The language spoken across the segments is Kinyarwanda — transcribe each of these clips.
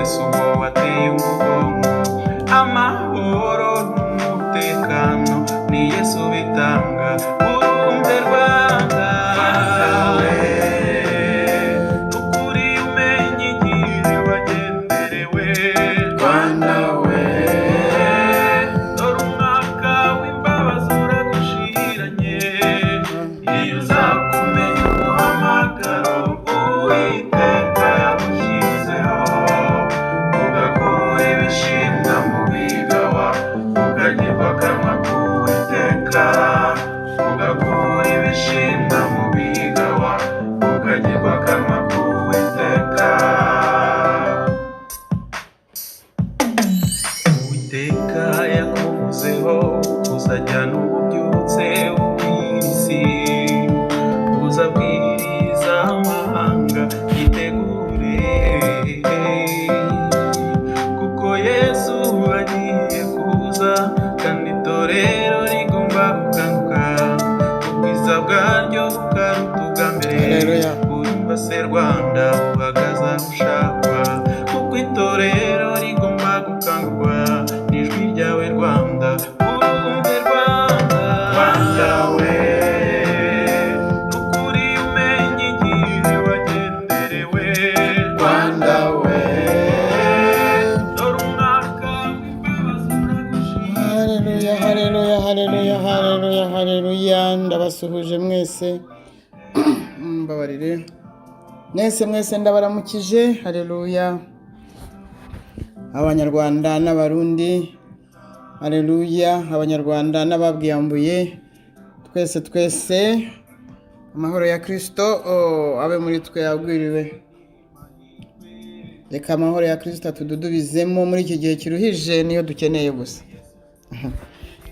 Yesu uwo wateye umugongo. Amahoro n'umutekano ni Yesu bitanga. Urumve Rwanda, ukuri umenye igihe wagenderewe. Rwanda we, dore umwaka w'imbabazi uragushiranye. Iyo uzakumenya umuhamagaro Uwiteka yagushyizeho, ugakura ibishimwa mu bigawa, ukagirwa akanwa k'Uwiteka, ugakura ibishimwa mu bigawa, ukagirwa akanwa k'Uwiteka. Uwiteka yakuvuzeho uzajyana ububyutse ubwira isi, uzabwiriza amahanga yitegure, kuko Yesu agiye kuza, kandi itorero rigomba gukanguka, ubwiza bwaryo bukaruta ubwa mbere. Haleluya. Urumva se Rwanda, uhagaze aho ushakwa, kuko itorero rigomba gukangurwa n'ijwi ryawe Rwanda. Urumve Rwanda, Rwanda we, ukuri umenye igihe wagenderewe. Rwanda we, dore umwaka w'imbabazi uragushira. Haleluya, haleluya, haleluya, haleluya, haleluya! Ndabasuhuje mwese, mbabarire mwese mwese, ndabaramukije. Haleluya! Abanyarwanda n'Abarundi, haleluya! Abanyarwanda n'ababwiyambuye, twese twese, amahoro ya Kirisito, oh, abe muri twe, yagwiriwe. Reka amahoro ya Kirisito atududubizemo muri iki gihe kiruhije, niyo dukeneye gusa.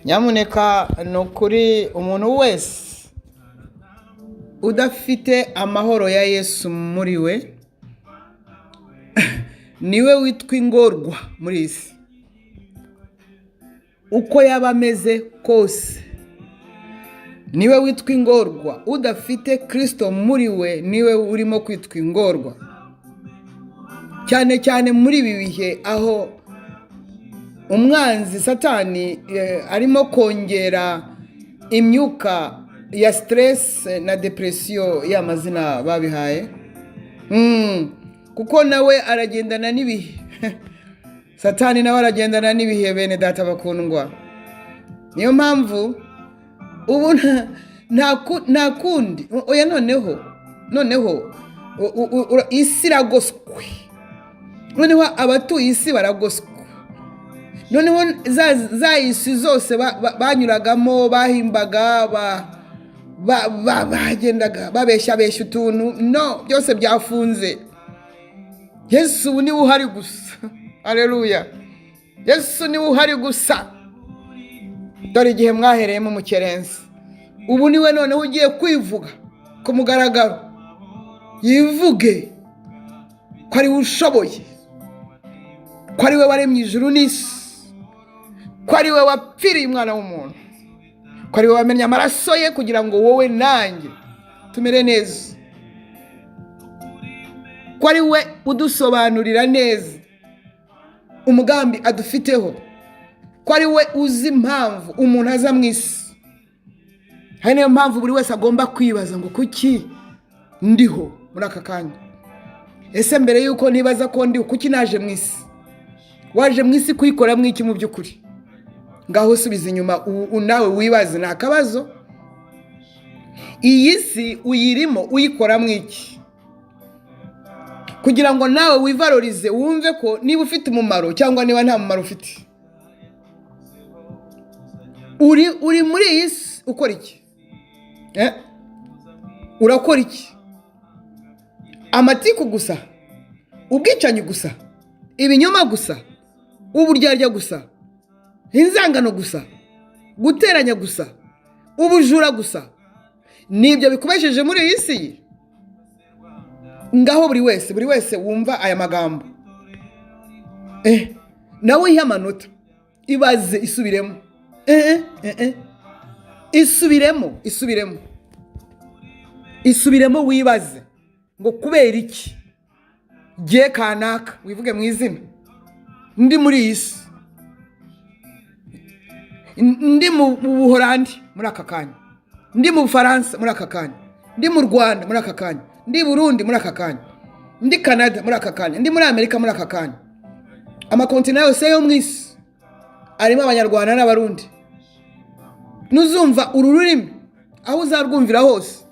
Nyamuneka, ni ukuri, umuntu wese udafite amahoro ya Yesu muri we niwe witwa ingorwa muri iyi si, uko yaba ameze kose niwe witwa ingorwa. Udafite Kirisito muri we niwe urimo kwitwa ingorwa, cyane cyane muri ibi bihe aho umwanzi Satani arimo kongera imyuka ya stress na dépression, y'amazina babihaye. Kuko nawe aragendana n'ibihe, Satani nawe aragendana n'ibihe. Bene data bakundwa, niyo mpamvu ubu nta kundi. Oya, noneho isi iragoswe, noneho abatuye isi baragoswe. Noneho za isi zose banyuragamo, bahimbaga, bagendaga babeshyabeshya utuntu, no byose byafunze. Yesu ubu niwe uhari gusa. Aleluya! Yesu niwe uhari gusa. Dore igihe mwahereyemo mukerensi, ubu niwe noneho ugiye kwivuga ku mugaragaro, yivuge ko ari we ushoboye, ko ari we waremye ijuru n'isi, ko ari we wapfiriye umwana w'umuntu, ko ari we wamennye amaraso ye kugira ngo wowe nanjye tumere neza, ko ari we udusobanurira neza umugambi adufiteho, ko ari we uzi impamvu umuntu aza mu isi. Hari niyo mpamvu buri wese agomba kwibaza ngo: "Kuki ndiho muri aka kanya?" Ese mbere y'uko nibaza ko ndiho, kuki naje mu isi? Waje mu isi kuyikoramo iki mu by'ukuri? Ngaho usubiza inyuma, nawe wibaze, ni akabazo. Iyi si uyirimo uyikoramo iki, kugira ngo nawe wivalorize, wumve ko niba ufite umumaro cyangwa niba nta mumaro ufite? Uri muri iyi si ukora iki? Urakora iki? Amatiku gusa, ubwicanyi gusa, ibinyoma gusa, uburyarya gusa, inzangano gusa, guteranya gusa, ubujura gusa, nibyo bikubesheje muri iyi si? Ngaho buri wese wumva aya magambo, nawe ihe amanota, ibaze, isubiremo, isubiremo, isubiremo, isubiremo, wibaze ngo: "Kubera iki Jye kanaka, wivuge mu izina, ndi muri iyi si, ndi mu Buhorandi muri aka kanya, ndi mu Bufaransa muri aka kanya, ndi mu Rwanda muri aka kanya, ndi Burundi muri aka kanya, ndi Canada muri aka kanya, ndi muri Amerika muri aka kanya, amakontinent yose yo mu isi arimo Abanyarwanda n'Abarundi. Nuzumva uru rurimi, aho uzarwumvira hose,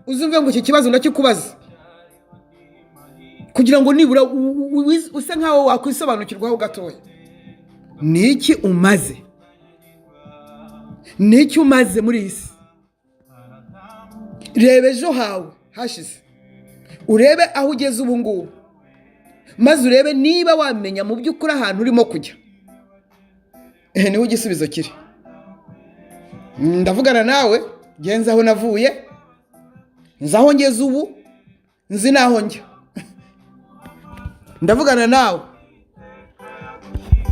uzumve ngo iki kibazo ndakikubaza kugira ngo nibura use nkaho wakwisobanukirwaho gatoya. Ni iki umaze? Ni iki umaze muri iyi si? Reba ejo hawe hashize, urebe aho ugeze ubu ngubu, maze urebe niba wamenya mu by'ukuri ahantu urimo kujya. Niho igisubizo kiri. Ndavugana nawe ngenze aho navuye, nzi aho ngeze ubu, nzi n'aho njya. Ndavugana nawe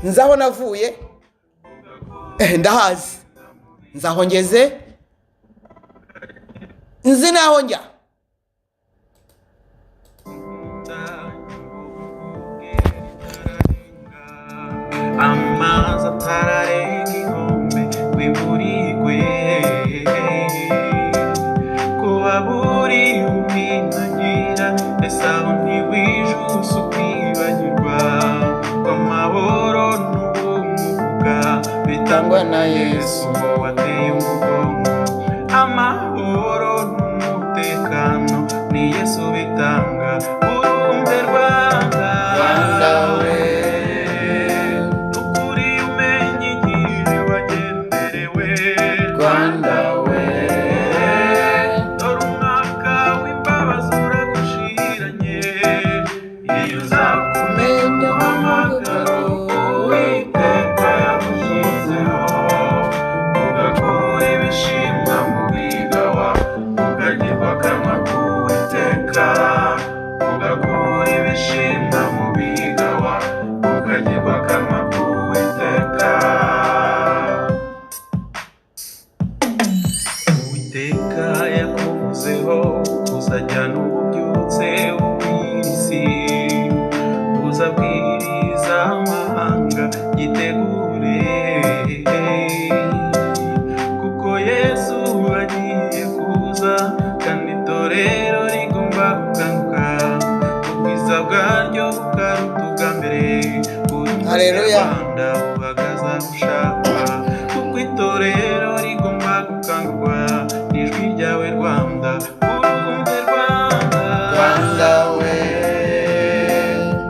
nzi aho navuye, ndahazi, nzi aho ngeze, nzi n'aho njya. Amazi atararenga inkombe wiburigwe kuba buri uminagira, ese aho ntiwijuse ukibagirwa ko amahoro n'ubumuga bitangwa na Yesu wateye umugongo? Amahoro n'umutekano ni Yesu bitanga. Urumve Rwanda, Rwanda we. Ukuri umenye igihe wagenderewe. Rwanda we. Dore umwaka w'imbabazi uragushiranye, iyo uzakumenya umuhamagaro Uwiteka yagushyizeho, ugakura ibishimwa mu bigawa, ukagirwa akanwa k'Uwiteka, ugakura ibishimwa mu bigawa, ukagirwa akanwa k'Uwiteka. Uwiteka yakuvuzeho kuzajyana ububyutse bubwira isi, uzabwiriza amahanga. Yitegure, kuko Yesu agiye kuza, kandi itorero rigomba gukanguka, ubwiza bwaryo bukaruta ubwa mbere. Haleluya. Rwanda, uhagaze aho ushaka, kuko itorero rigomba gukangurwa n'ijwi ryawe. Rwanda, urumve Rwanda. Rwanda we.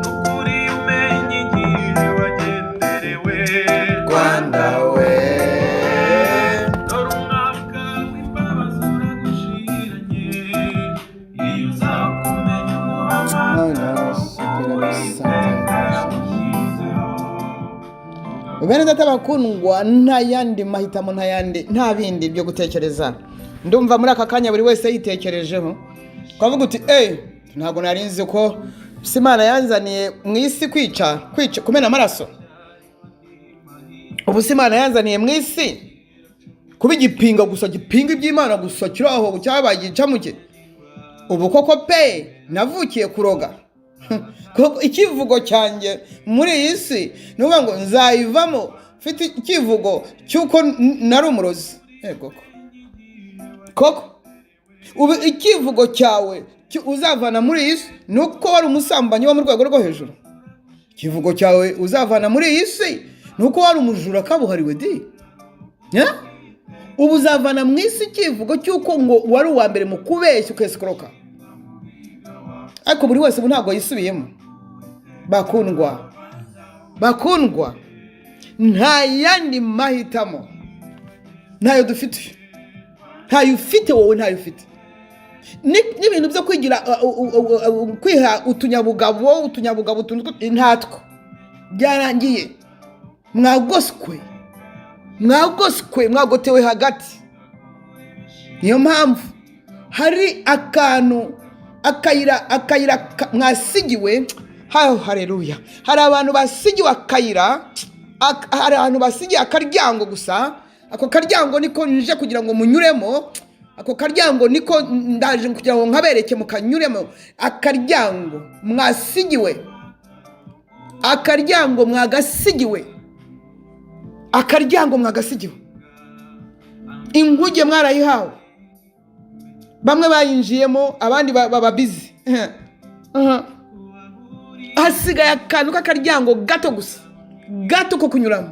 Ukuri umenye igihe wagenderewe. Rwanda we. Dore umwaka w'imbabazi uragushiranye, iyo uzakumenya umuhamagaro Uwiteka yagushyizeho. Bene data bakundwa, nta yandi mahitamo, nta yandi, nta bindi byo gutekereza. Ndumva muri aka kanya buri wese yitekerejeho, twavuga uti: "Eee, ntabwo nari nzi ko si Imana yanzaniye mu isi kwica, kwica, kumena amaraso. Ubu si Imana yanzaniye mu isi kuba igipinga gusa, gipinga iby'Imana gusa, kiri aho cyabaye gicamuke. Ubu koko pe navukiye kuroga koko? Ikivugo cyanjye muri iyi si ni ukuvuga ngo nzayivamo mfite ikivugo cy'uko nari umurozi?" Yego koko. Ubu ikivugo cyawe uzavana muri iyi si ni uko wari umusambanyi wo mu rwego rwo hejuru? Ikivugo cyawe uzavana muri iyi si ni uko wari umujura kabuhariwe di? Yeah? Ubu uzavana mu isi ikivugo cy'uko ngo wari uwa mbere mu kubeshya, ukesikoroka? Ariko buri wese ubu ntabwo yisubiyemo. Bakundwa, bakundwa, nta yandi mahitamo, ntayo dufite, ntayo ufite wowe, ntayo ufite. N'ibintu byo kwigira kwiha utunyabugabo, utunyabugabo, utuntu ntatwo, byarangiye. Mwagoswe, mwagoswe, mwagotewe hagati. Niyo mpamvu hari akantu, akayira, akayira mwasigiwe. Hayo, hareruya! Hari abantu basigiwe akayira, hari abantu basigiye akaryango gusa. Ako karyango niko nje kugira ngo munyuremo. Ako karyango niko ndaje kugira ngo nkabereke mukanyuremo. Akaryango mwasigiwe, akaryango mwagasigiwe, akaryango mwagasigiwe. Inkuge mwarayihawe, bamwe bayinjiyemo, abandi baba bizi. Hasigaye akantu k'akaryango gato gusa, gato ko kunyuramo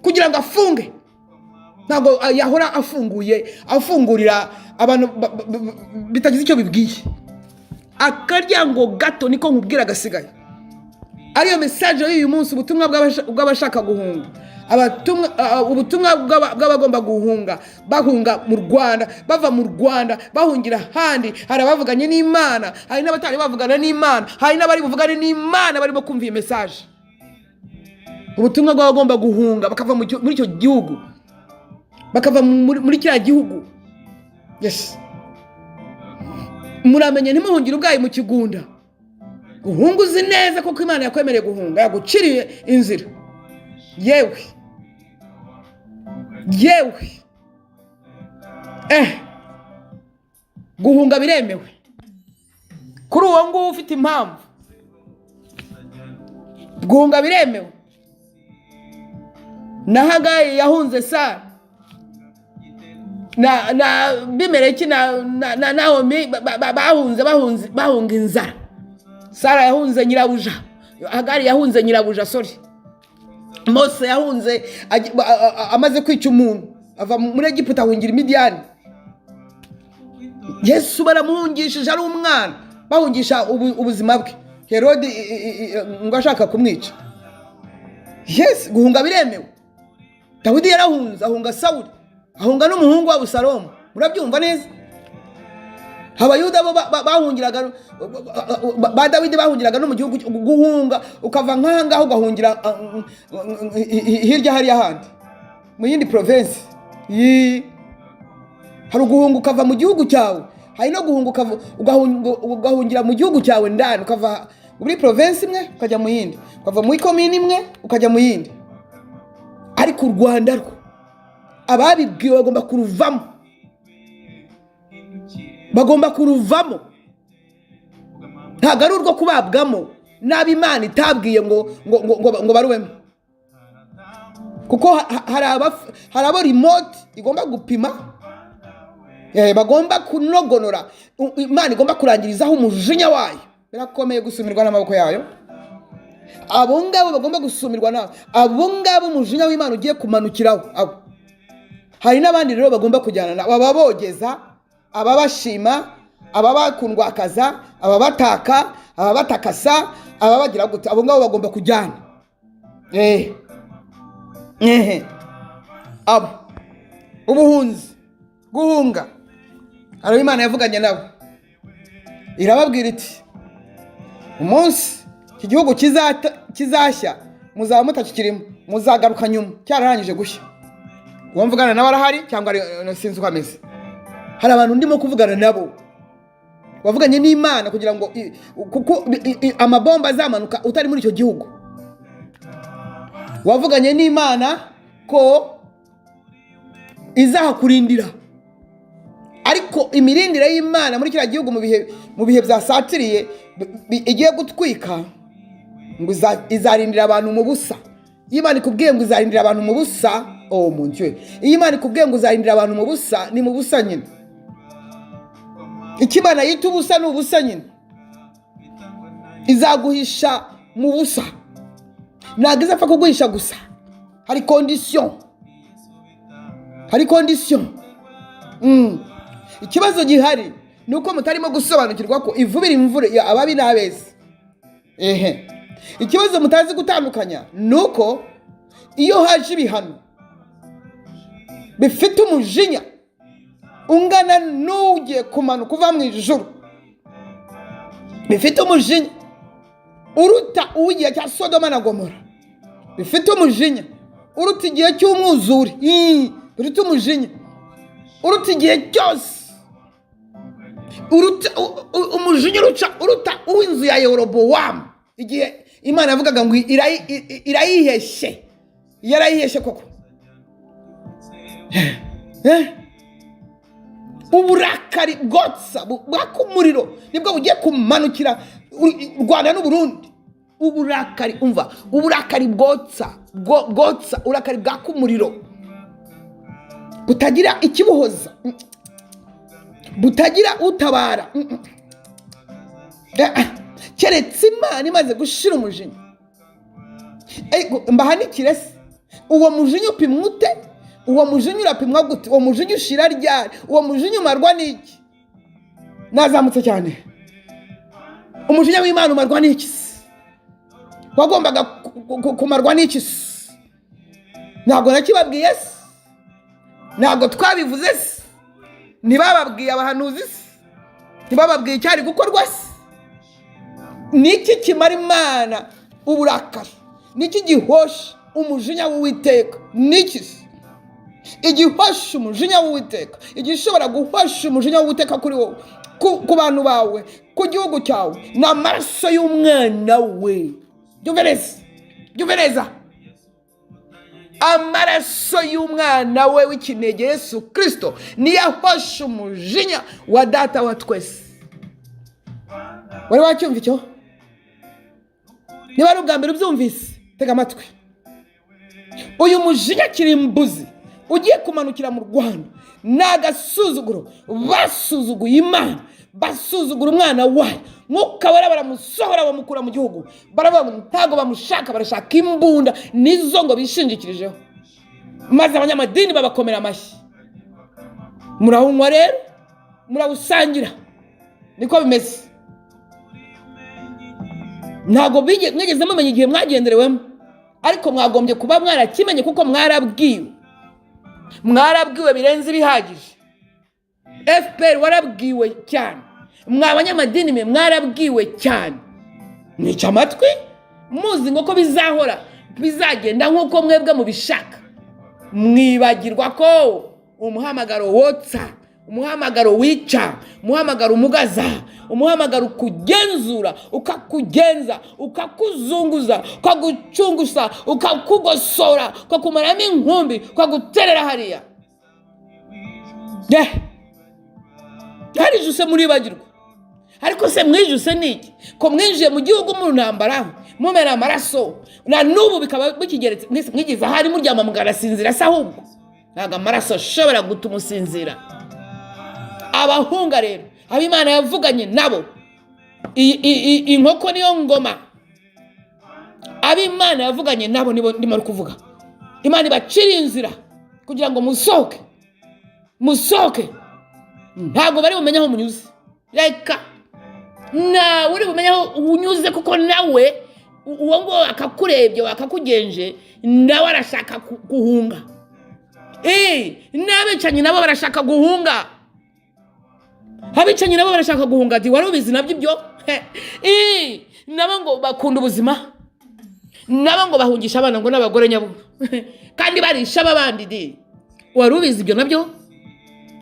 kugira ngo afunge. Ntabwo yahora afunguye, afungurira abantu bitagize icyo bibwiye. Akaryango gato niko nkubwira gasigaye, ariyo message y'uyu munsi. Ubutumwa bw'abashaka guhunga, ubutumwa bw'abagomba guhunga, bahunga mu Rwanda, bava mu Rwanda bahungira ahandi. Hari abavuganye n'Imana, hari n'abatari bavugana n'Imana, hari n'abari buvugane n'Imana barimo kumva iyi message. Ubutumwa bw'abagomba guhunga bakava muri icyo gihugu, bakava muri kiriya gihugu. Yes, muramenye ntimuhungire ubwayi mu kigunda. Guhunga uzi neza kuko Imana yakwemereye guhunga, yaguciriye inzira. Yewe yewe, guhunga biremewe kuri uwo nguwo ufite impamvu. Guhunga biremewe. Na Hagayi yahunze Sara na Bimeleki na Nawomi, bahunze bahunga inzara. Sara yahunze nyirabuja, Hagari yahunze nyirabuja, sorry. Mose yahunze amaze kwica umuntu, ava muri Egiputa ahungira Imidiyani. Yesu baramuhungishije ari umwana, bahungisha ubuzima bwe, Herodi ngo ashaka kumwica. Yes, guhunga biremewe. Dawidi yarahunze, ahunga Sawuli, ahunga n'umuhungu wa Abusalomu. Murabyumva neza? Abayuda bo bahungiraga ba Dawidi, bahungiraga no mu gihugu. Guhunga ukava nk'aha ngaha ugahungira hirya hariya handi mu yindi province. Hari uguhunga ukava mu gihugu cyawe, hari no guhunga ugahungira mu gihugu cyawe ndani, ukava muri province imwe ukajya mu yindi, ukava muri komini imwe ukajya mu yindi. Ariko u Rwanda rwo ababibwiwe bagomba kuruvamo, bagomba kuruvamo. Ntabwo ari urwo kubabwamo n'abo Imana itabwiye ngo barubemo, kuko hari abo remote igomba gupima, bagomba kunogonora, Imana igomba kurangirizaho umujinya wayo. Birakomeye gusumirwa n'amaboko yayo. Abo ngabo bagomba gusumirwa nawe, abo ngabo umujinya w'Imana ugiye kumanukiraho abo. Hari n'abandi rero bagomba kujyana nabo: ababogeza, ababashima, ababakundwakaza, ababataka, ababatakasa, ababagira gute. Abo ngabo bagomba kujyana. Ehe, abo ubuhunzi, guhunga, hari Imana yavuganye nabo irababwira iti: "Umunsi iki gihugu kizashya muzaba mutakikirimo, muzagaruka nyuma cyararangije gushya." Uwo mvugana nawe arahari cyangwa sinzi uko ameze. Hari abantu ndimo kuvugana nabo wavuganye n'Imana kugira ngo kuko amabomba azamanuka utari muri icyo gihugu. Wavuganye n'Imana ko izahakurindira, ariko imirindire y'Imana muri kiriya gihugu mu bihe byasatiriye igiye gutwika, ngo izarindira abantu mu busa. Iyo Imana ikubwiye ngo izarindira abantu mu busa, oh mon Dieu, iyo Imana ikubwiye ngo uzarindira abantu mu busa, ni mu busa nyine. Icyo Imana yita ubusa ni ubusa nyine. Izaguhisha mu busa, ntabwo izapfa kuguhisha gusa, hari condition, hari condition. Ikibazo gihari ni uko mutarimo gusobanukirwa ko ivubira imvura ababi n'abeza. Ehe, ikibazo mutazi gutandukanya ni uko iyo haje ibihano bifite umujinya ungana n'ugiye kumanuka uva mu ijuru, bifite umujinya uruta uw'igihe cya Sodoma na Gomora, bifite umujinya uruta igihe cy'umwuzure, uruta umujinya uruta igihe cyose, uruta umujinya uruta uw'inzu ya Yerobowamu, igihe Imana yavugaga ngo irayiheshe. Yarayiheshe koko. Uburakari bwotsa bwaka umuriro nibwo bugiye kumanukira u Rwanda n'Uburundi. Uburakari, umva, uburakari bwotsa, bwotsa, uburakari bwaka umuriro butagira ikibuhoza, butagira utabara. Keretse Imana imaze gushira umujinya. Ego, mbahanikire se, uwo mujinya upimwa ute? Uwo mujinya urapimwa gute? Uwo mujinya ushira ryari? Uwo mujinya umarwa n'iki? Nazamutse cyane. Umujinya w'Imana umarwa n'iki se? Wagombaga kumarwa n'iki se? Ntabwo nakibabwiye se? Ntabwo twabivuze se? Ntibababwiye abahanuzi se? Ntibababwiye icyari gukorwa se? Niki kimara Imana uburakari? Niki gihosha umujinya w'Uwiteka? Niki se igihosha umujinya w'Uwiteka? Igishobora guhosha umujinya w'Uwiteka kuri wowe, ku bantu bawe, ku gihugu cyawe, ni amaraso y'umwana we. Byumve neza, byumve neza. Amaraso y'umwana we w'ikinege Yesu Kirisito niyo ahosha umujinya wa Data wa twese. Wari wacyumva icyo? Niba ari ubwa mbere ubyumvise, tega amatwi. Uyu mujinya kirimbuzi ugiye kumanukira mu Rwanda ni agasuzuguro. Basuzuguye Imana, basuzugura umwana wayo Mwuka Wera, baramusohora, bamukura mu gihugu. Baravuga ngo ntabwo bamushaka, barashaka imbunda nizo ngo bishingikirijeho, maze abanyamadini babakomera amashyi. Murawunywa rero, murawusangira, niko bimeze. Ntabwo mwigeze mumenya igihe mwagenderewemo, ariko mwagombye kuba mwarakimenye kuko mwarabwiwe, mwarabwiwe birenze ibihagije. FPR warabwiwe cyane, mwa banyamadini mwe mwarabwiwe cyane, mwica amatwi muzi ngo ko bizahora bizagenda nk'uko mwebwe mubishaka. Mwibagirwa ko umuhamagaro wotsa, umuhamagaro wica, umuhamagaro umugaza, umuhamagaro ukugenzura, ukakugenza, ukakuzunguza, ukagucungusa, ukakugosora, ukakumaramo inkumbi, ukaguterera hariya. Harijuse muribagirwa. Ariko se mwijuse ni iki ko mwinjiye mu gihugu mu ntambara, mumena amaraso, na n'ubu bikaba bikigeretse? Mwese mwigeze ahari muryama mugarasinzira se? Ahubwo ntabwo amaraso ashobora gutuma usinzira. Abahunga rero, abo Imana yavuganye nabo, inkoko niyo ngoma. Abo Imana yavuganye nabo nibo ndimo kuvuga. Imana ibacira inzira kugira ngo musohoke, musohoke. Ntabwo bari bumenye aho munyuze. Reka, nawe uri bumenye aho unyuze, kuko nawe uwo nguwo akakurebye wakakugenje, nawe arashaka guhunga. N'abicanyi nabo barashaka guhunga, abicanyi nabo barashaka guhunga. Ati wari ubizi nabyo ibyo? Nabo ngo bakunda ubuzima, nabo ngo bahungisha abana ngo n'abagore nyabo, kandi barisha abandi di. Wari ubizi ibyo nabyo?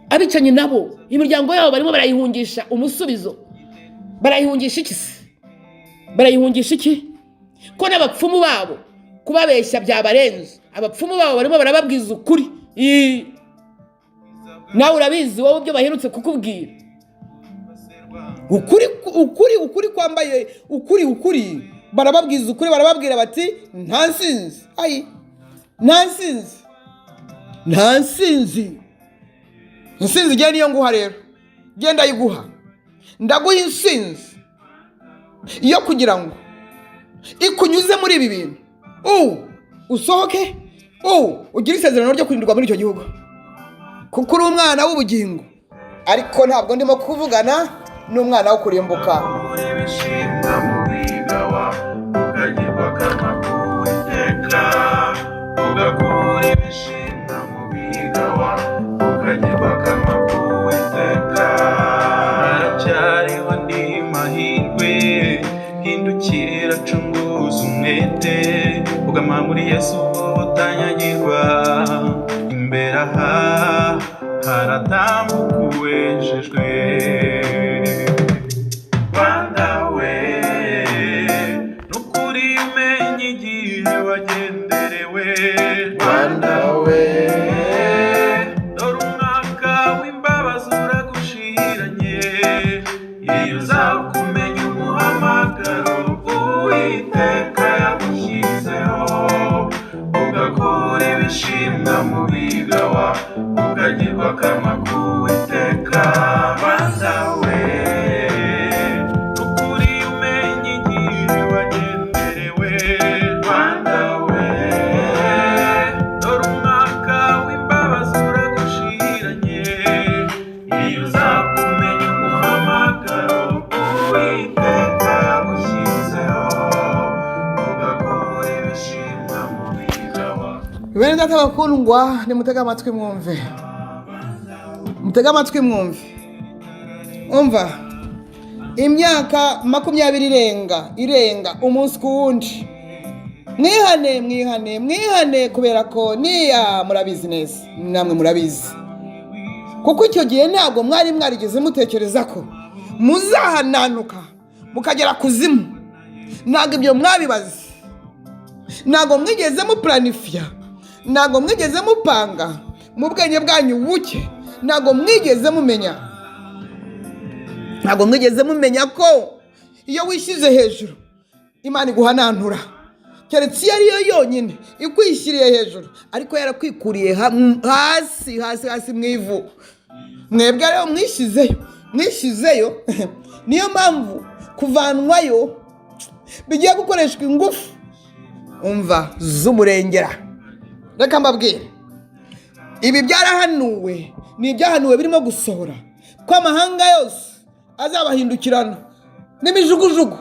Abicanyi nabo imiryango yabo barimo barayihungisha umusubizo. Barayihungisha iki se? Barayihungisha iki ko n'abapfumu babo kubabeshya byabarenze? Abapfumu babo barimo barababwiza ukuri. Nawe urabizi wowe ibyo baherutse kukubwira. Ukuri, ukuri, ukuri kwambaye ukuri, ukuri. Barababwiza ukuri, barababwira bati nta nsinzi, ayi, nta nsinzi, nta nsinzi. Insinzi igihe niyo nguha rero, genda yiguha. Ndaguha insinzi yo kugira ngo ikunyuze muri ibi bintu, usohoke, ugire isezerano ryo kurindirwa muri icyo gihugu, kuko uri umwana w'ubugingo. Ariko ntabwo ndimo kuvugana n'umwana wo kurimbuka. Ibishimwa mu bigawa, ukagirwa akanwa k'Uwiteka, ugakura ibishimwa mu bigawa, ukagirwa akanwa k'Uwiteka. Haracyariho andi mahirwe, hindukira, cunguza umwete, ugama muri Yesu utanyagirwa. Imbere aha haratambuka uwejejwe. Rwanda we, nukuri umenye igihe wagenderewe. Rwanda we, dore umwaka w'imbabazi. Bene data bakundwa, nimutege amatwi mwumve, mutege amatwi mwumve. Umva, imyaka 20 irenga, irenga umunsi ku wundi. Mwihane, mwihane, mwihane, kubera ko niya murabizi neza, namwe murabizi, kuko icyo gihe ntabwo mwari mwarigeze mutekereza ko muzahananuka mukagera kuzimu. Ntabwo ibyo mwabibaze, ntabwo mwigeze mupuranifiya, ntabwo mwigeze mupanga mu bwenge bwanyu buke, ntabwo mwigeze mumenya, ntabwo mwigeze mumenya ko iyo wishyize hejuru Imana iguhanantura, keretse iyo ariyo yonyine ikwishyiriye hejuru, ariko yarakwikuriye hasi, hasi, hasi mu ivu. Mwebwe rero mwishyizeyo, mwishyizeyo. Niyo mpamvu kuvanwayo bigiye gukoreshwa ingufu, umva, z'umurengera. Reka mbabwire, ibi byarahanuwe, ni ibyahanuwe birimo gusohora, ko amahanga yose azabahindukirana n'imijugujugu,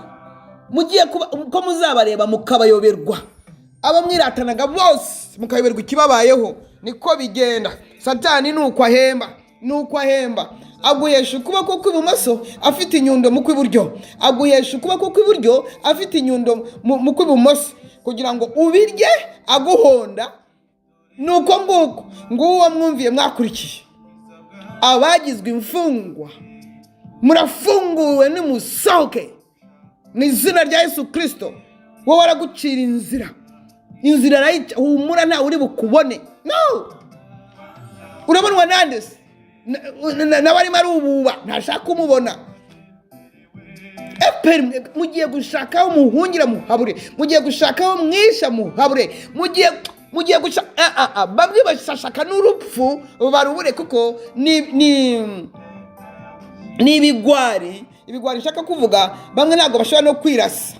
mugiye kuba ko muzabareba mukabayoberwa, abo mwiratanaga bose mukayoberwa ikibabayeho. Niko bigenda. Satani ni uko ahemba, ni uko ahemba. Aguhesha ukuboko kw'ibumoso afite inyundo mu kw'iburyo, aguhesha ukuboko kw'iburyo afite inyundo mu kw'ibumoso, kugira ngo ubirye aguhonda. Ni uko nguko. Nguwo mwumviye, mwakurikiye abagizwe imfungwa, murafunguwe, nimusohoke mu izina rya Yesu Kirisito. Wowe aragucira inzira, inzira arayica. Humura, ntawe uri bukubone. No urabonwa nande se? Nawe arimo arububa, ntashaka umubona. FPR, mugiye gushaka aho muhungira muhabure, mugiye gushaka aho mwisha muhabure, mugiye gushaka. Bamwe bashaka n'urupfu barubure, kuko ni ibigwari. Ibigwari nshaka kuvuga, bamwe ntabwo bashobora no kwirasa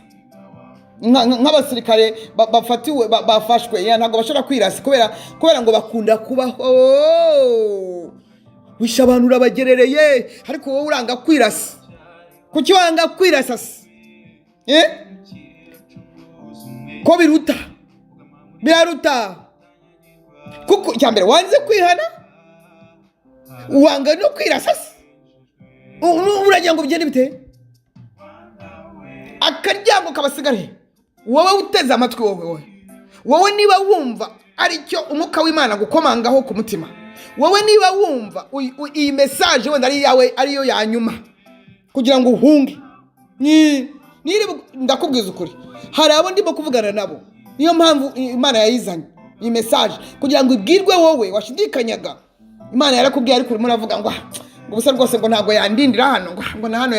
nk'abasirikare bafatiwe, bafashwe ya, ntabwo bashobora kwirasa kubera ngo bakunda kubaho. Wishe abantu, urabagerereye, ariko wowe uranga kwirasa. Kuki wanga kwirasa se? Eh? Ko biruta, biraruta, kuko icya mbere wanze kwihana, wanga no kwirasa se. Uragira ngo bigende bite? Akaryango kabasigare. Wowe uteze amatwi, wowe niba wumva aricyo umwuka w'Imana gukomangaho ku mutima, wowe niba wumva iyi message wenda ari iyawe, ariyo ya nyuma kugira ngo uhunge, ndakubwiza ukuri, hari abo ndimo kuvugana nabo. Niyo mpamvu Imana yayizanye iyi message, kugira ngo ibwirwe wowe washidikanyaga. Imana yarakubwiye, ariko urimo uravuga ngo: "Ah, ngo ubusa rwose, ngo ntabwo yandindira hano, ngo na hano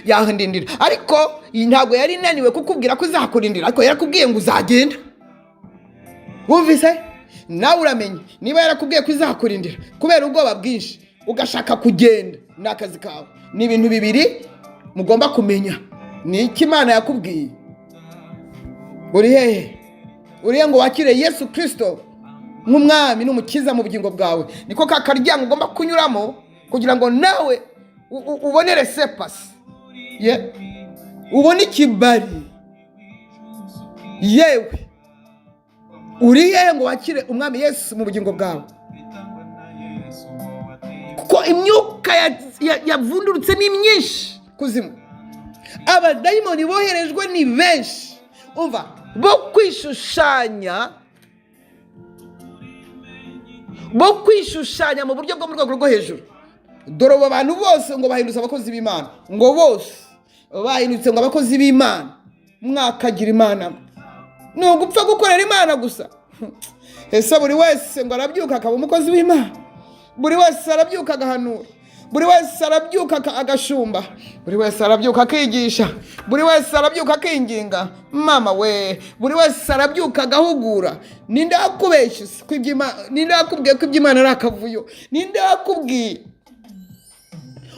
yahandindira." Ariko iyi ntabwo yari inaniwe kukubwira ko izakurindira, ariko yarakubwiye ngo uzagenda. Wumvise nawe uramenye, niba yarakubwiye ko izakurindira, kubera ubwoba bwinshi ugashaka kugenda, ni akazi kawe. Ni ibintu bibiri mugomba kumenya: ni iki Imana yakubwiye? Uri hehe? Urihe ngo wakire Yesu Kirisito nk'umwami n'umukiza mu bugingo bwawe? Niko ka karyango ugomba kunyuramo kugira ngo nawe ubone laissez-passer ye, ubone ikibari. Yewe, uri hehe ngo wakire umwami Yesu mu bugingo bwawe? Kuko imyuka yavundurutse ni myinshi kuzimu, abadayimoni boherejwe ni benshi, umva, bo kwishushanya mu buryo bwo mu rwego rwo hejuru. Dore abo bantu bose ngo bahindutse abakozi b'Imana, ngo bose bahindutse ngo abakozi b'Imana. Mwakagira Imana, ni ugupfa gukorera Imana gusa? Ese buri wese ngo arabyuka akaba umukozi w'Imana? Buri wese arabyuka agahanura, buri wese arabyuka agashumba, buri wese arabyuka akigisha, buri wese arabyuka akinginga, mama we, buri wese arabyuka agahugura. Ninde wakubeshye se ko ninde wakubwiye ko iby'Imana ari akavuyo? Ninde wakubwiye?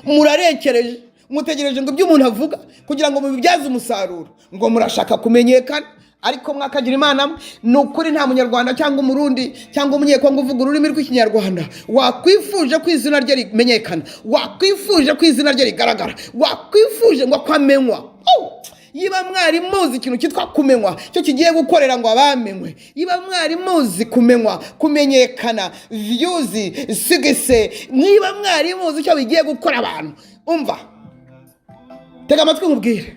Murarekereje, mutegereje ngo ibyo umuntu avuga kugira ngo mubibyaze umusaruro, ngo murashaka kumenyekana. Ariko mwakagira Imana mwe, ni ukuri nta Munyarwanda cyangwa Umurundi cyangwa Umunyekongo uvuga ururimi rw'Ikinyarwanda wakwifuje ko izina rye rimenyekana, wakwifuje ko izina rye rigaragara, wakwifuje ngo ko amenywa. Oh! Yiba mwari muzi ikintu cyitwa kumenywa, cyo kigiye gukorera ngo abamenywe. Yiba mwari muzi kumenywa, kumenyekana, views, success, mwiba mwari muzi icyo bigiye gukora abantu. Umva, tega amatwi nkubwire.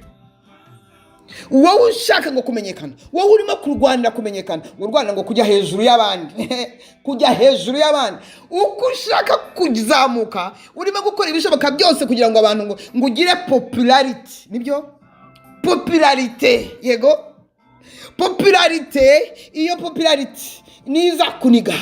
Wowe ushaka ngo kumenyekana, wowe urimo kurwanira kumenyekana, ngo urwanira ngo kujya hejuru y'abandi, kujya hejuru y'abandi, uko ushaka kuzamuka, urimo gukora ibishoboka byose kugira ngo abantu ngo ugire popularity. Nibyo, popularité, yego, popularité. Iyo popularity niyo izakuniga,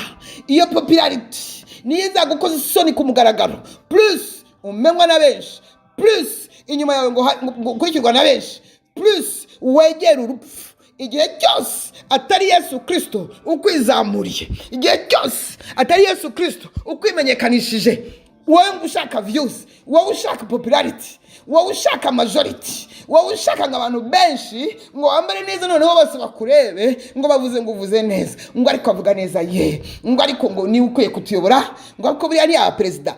iyo popularity niyo izagukoza isoni ku mugaragaro. Plus umenywa na benshi, plus inyuma yawe ngo ukurikirwa na benshi, plus wegera urupfu. Igihe cyose atari Yesu Kirisito ukwizamuriye, igihe cyose atari Yesu Kirisito ukwimenyekanishije, wowe ngo ushaka views, wowe ushaka popularity, wowe ushaka majority, wowe ushaka ngo abantu benshi ngo wambare neza, noneho bose bakurebe ngo bavuze ngo uvuze neza, ngo ariko avuga neza ye, ngo ariko ngo niwe ukwiye kutuyobora, ngo ariko buriya ni perezida.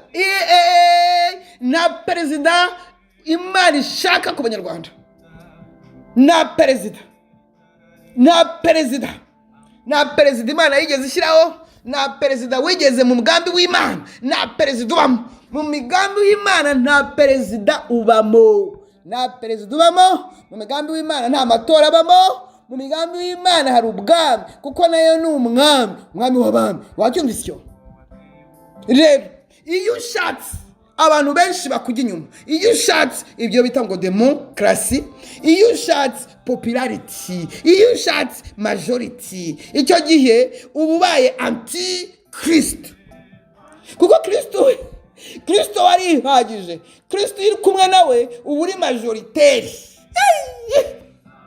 Nta perezida Imana ishaka ku Banyarwanda. Nta perezida, nta perezida, nta perezida Imana yigeze ishyiraho. Nta perezida wigeze mu mugambi w'Imana. Nta perezida ubamo mu migambi w'Imana. Nta perezida ubamo, nta perezida ubamo mu migambi w'Imana. Nta matora abamo mu migambi w'Imana. Hari ubwami, kuko nayo ni umwami, umwami w'abami. Wacyumvise icyo? Rero iyo ushatse abantu benshi bakujya inyuma, iyo ushatse ibyo bita ngo demokarasi, iyo ushatse popularity, iyo ushatse majority, icyo gihe uba ubaye anti Kirisito, kuko Kirisito warihagije. Kirisito iyo uri kumwe nawe uba uri majoritaire.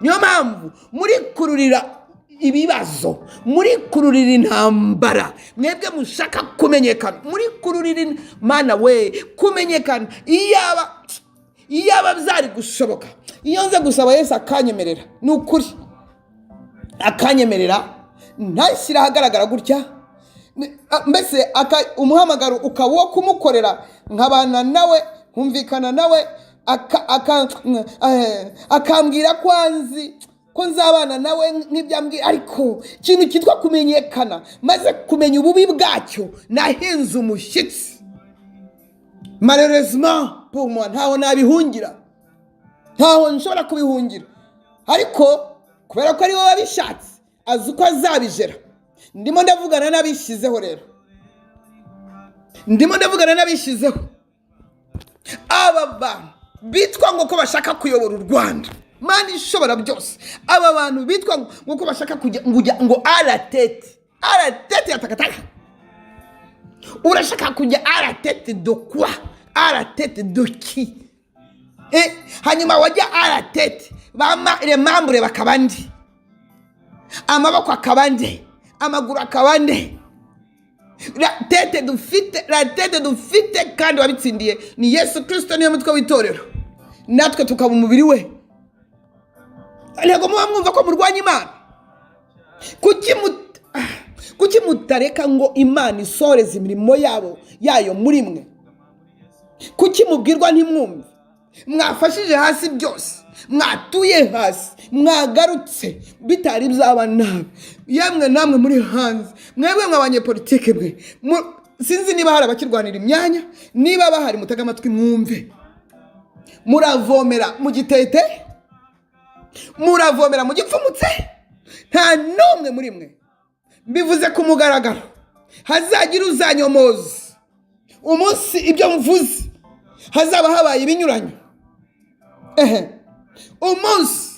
Niyo mpamvu muri kururira ibibazo, muri kururira intambara. Mwebwe mushaka kumenyekana, muri kururira mana we, kumenyekana. Iyaba byari gushoboka, iyo nze gusaba Yesu akanyemerera, ni ukuri akanyemerera ntashyire ahagaragara gutya. Mbese umuhamagaro ukaba uwo kumukorera, nkabana nawe, nkumvikana nawe, akambwira ko anzi, ko nzabana nawe nk'ibyambwira. Ariko ikintu cyitwa kumenyekana, maze kumenya ububi bwacyo, nahinze umushyitsi. Malheureusement pour moi, ntaho nabihungira, ntaho nshobora kubihungira. Ariko kubera ko ari wowe wabishatse, azi uko azabijera. Ndimo ndavugana n'abishyizeho rero, ndimo ndavugana n'abishyizeho. Aba bantu bitwa ngo ko bashaka kuyobora u Rwanda, Mana ishobora byose, aba bantu bitwa ngo ko bashaka kujya ngo ujya ngo à la tête, à la tête ya takataka. Urashaka kujya à la tête de quoi? À la tête de qui? Hanyuma wajya à la tête, bama les membres bakaba ndi, amaboko akaba nde, amaguru akaba nde? La tête dufite, la tête dufite kandi wabitsindiye ni Yesu Kirisito. Niyo mutwe w'itorero, natwe tukaba umubiri we. Ntabwo muba mwumva ko murwanya Imana? Kuki mutareka ngo Imana isohoreze imirimo yabo yayo muri mwe? Kuki mubwirwa ntimwumve? Mwafashije hasi byose, mwatuye hasi, mwagarutse bitari byaba nabi. Yemwe namwe muri hanze, mwebwe mwa banyepolitike mwe, sinzi niba hari abakirwanira imyanya. Niba bahari, mutege amatwi mwumve. Muravomera mu gitete, muravomera mu gipfumutse. Nta n'umwe muri mwe, mbivuze ku mugaragaro, hazagira uzanyomoza umunsi ibyo mvuze hazaba habaye ibinyuranyo. Ehe, umunsi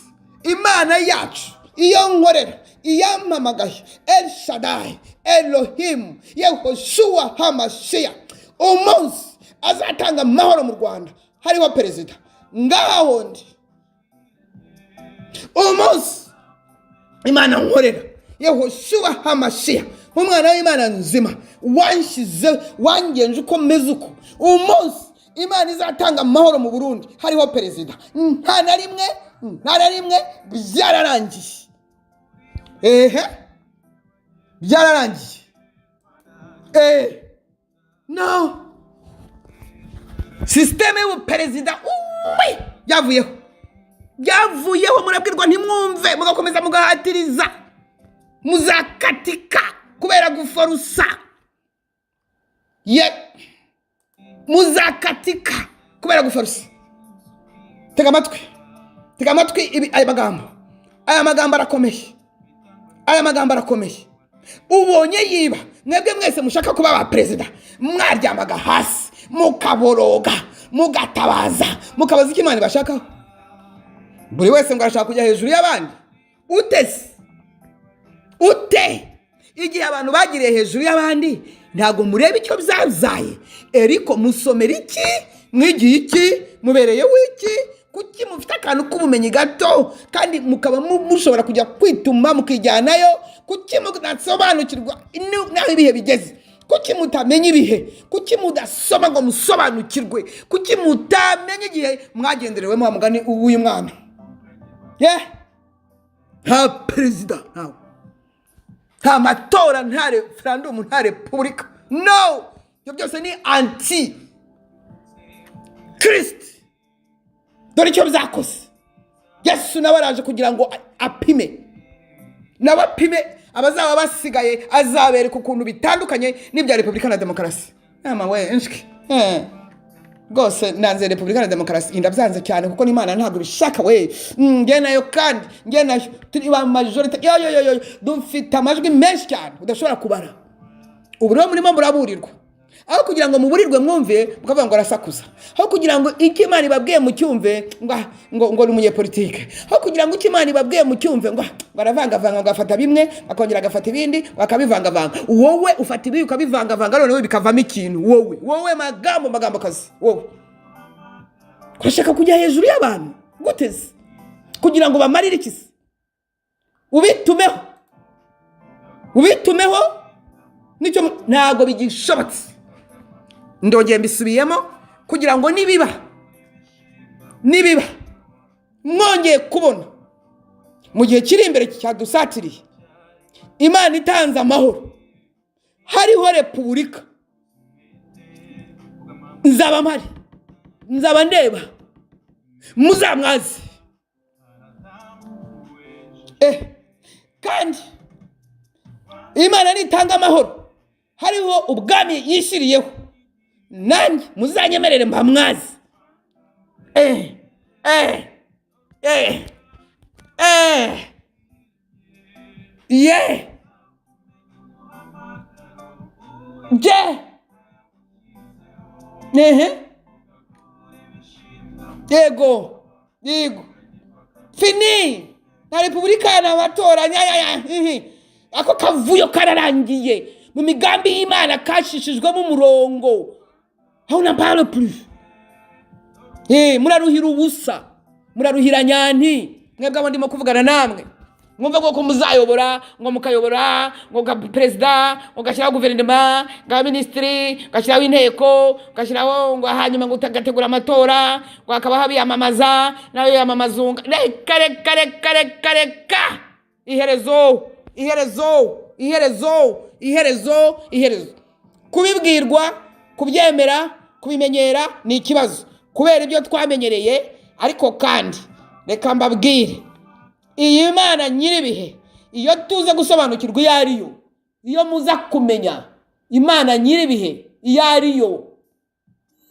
Imana yacu, iyo nkorera, iyampamagaye, El Shaddai, Elohim, Yehoshua Hamashiya, umunsi azatanga amahoro mu Rwanda hariho perezida, ngaho ndi. Umunsi Imana nkorera, Yehoshua Hamashiya, umwana w'Imana nzima, wanshyize, wangenje uko meze uko, umunsi Imana izatanga amahoro mu Burundi hariho perezida, nta na rimwe, nta na rimwe. Byararangiye. Ehe, byararangiye. No système y'ubuperezida, uwe, yavuyeho. Byavuyeho, murabwirwa ntimwumve, mugakomeza mugahatiriza, muzakatika kubera guforusa. Ye, muzakatika kubera guforusa. Tega amatwi, tega amatwi ibi, aya magambo, aya magambo arakomeye, aya magambo arakomeye. Ubonye yiba, mwebwe mwese mushaka kuba ba perezida, mwaryamaga hasi mukaboroga, mugatabaza, mukabaza icyo Imana ibashakaho. Buri wese ngo arashaka kujya hejuru y'abandi. Utese ute? Igihe abantu bagiriye hejuru y'abandi, ntabwo mureba icyo byabyaye. Eriko musomera iki? Mwigiye iki? Mubereyeho iki? Kuki mufite akantu k'ubumenyi gato kandi mukaba mushobora kujya kwituma mukijyanayo? Kuki mudasobanukirwa n'aho ibihe bigeze? Kuki mutamenya ibihe? Kuki mudasoma ngo musobanukirwe? Kuki mutamenya igihe mwagenderewemo? Wa mugani w'uyu mwana ye, nta perezida, ntawe, nta matora, nta referandumu, nta repubulika. No, ibyo byose ni anti kirisiti. Dore icyo byakoze. Yesu nawe araje kugira ngo apime, nawe apime abazaba basigaye, azabereka ukuntu bitandukanye n'ibya repubulika na demokarasi. Nama we nshwi. Rwose nanze repubulika na demokarasi, ndabyanze cyane, kuko n'Imana ntabwo ibishaka we. Nge nayo, kandi nge nayo turi ba majorité. Yo yo yo yo, dufite amajwi menshi cyane udashobora kubara. Ubu rero murimo muraburirwa. Aho kugira ngo muburirwe mwumve, mukavuga ngo arasakuza. Aho kugira ngo icyo Imana ibabwiye mucyumve, ngo ni umunyepolitike. Aho kugira ngo icyo Imana ibabwiye mucyumve, ngo aravangavanga, ngo afata bimwe akongera agafata ibindi akabivangavanga. Wowe ufata ibi ukabivangavanga, noneho bikavamo ikintu. Wowe magambo, magambo kazi, wowe urashaka kujya hejuru y'abantu guteze kugira ngo bamarire iki se? Ubitumeho, ubitumeho nicyo ntabwo bigishobotse. Ndongeye mbisubiyemo kugira ngo nibiba mwongeye kubona mu gihe kiri imbere cyadusatiriye, Imana itanze amahoro, hariho repubulika, nzaba mpari, nzaba ndeba, muzamwaze. Kandi Imana nitanga amahoro, hariho ubwami yishyiriyeho, nanjye muzanyemerere mbamwaze. Ye je ehe, yego yego, fini na repubulika n'amatora nyayaya. Ako kavuyo kararangiye mu migambi y'Imana, kashishijwemo umurongo aho n'en parle plus. Muraruhira ubusa, muraruhira nyanti. Mwebwe abo ndimo kuvugana namwe, mwumva ko muzayobora, ngo mukayobora, ngo ga perezida, ngo gashyiraho guverinoma, ngo minisitiri, gashyiraho inteko, gashyiraho, ngo hanyuma ngo ugategura amatora, ngo hakabaho abiyamamaza n'abiyamamazunga. Reka reka reka reka reka! Iherezo, iherezo, iherezo, iherezo, iherezo! Kubibwirwa, kubyemera, kubimenyera ni ikibazo kubera ibyo twamenyereye. Ariko kandi reka mbabwire, iyi Mana nyir'ibihe, iyo tuza gusobanukirwa iyo ari yo, iyo muza kumenya Imana nyir'ibihe iyo ari yo,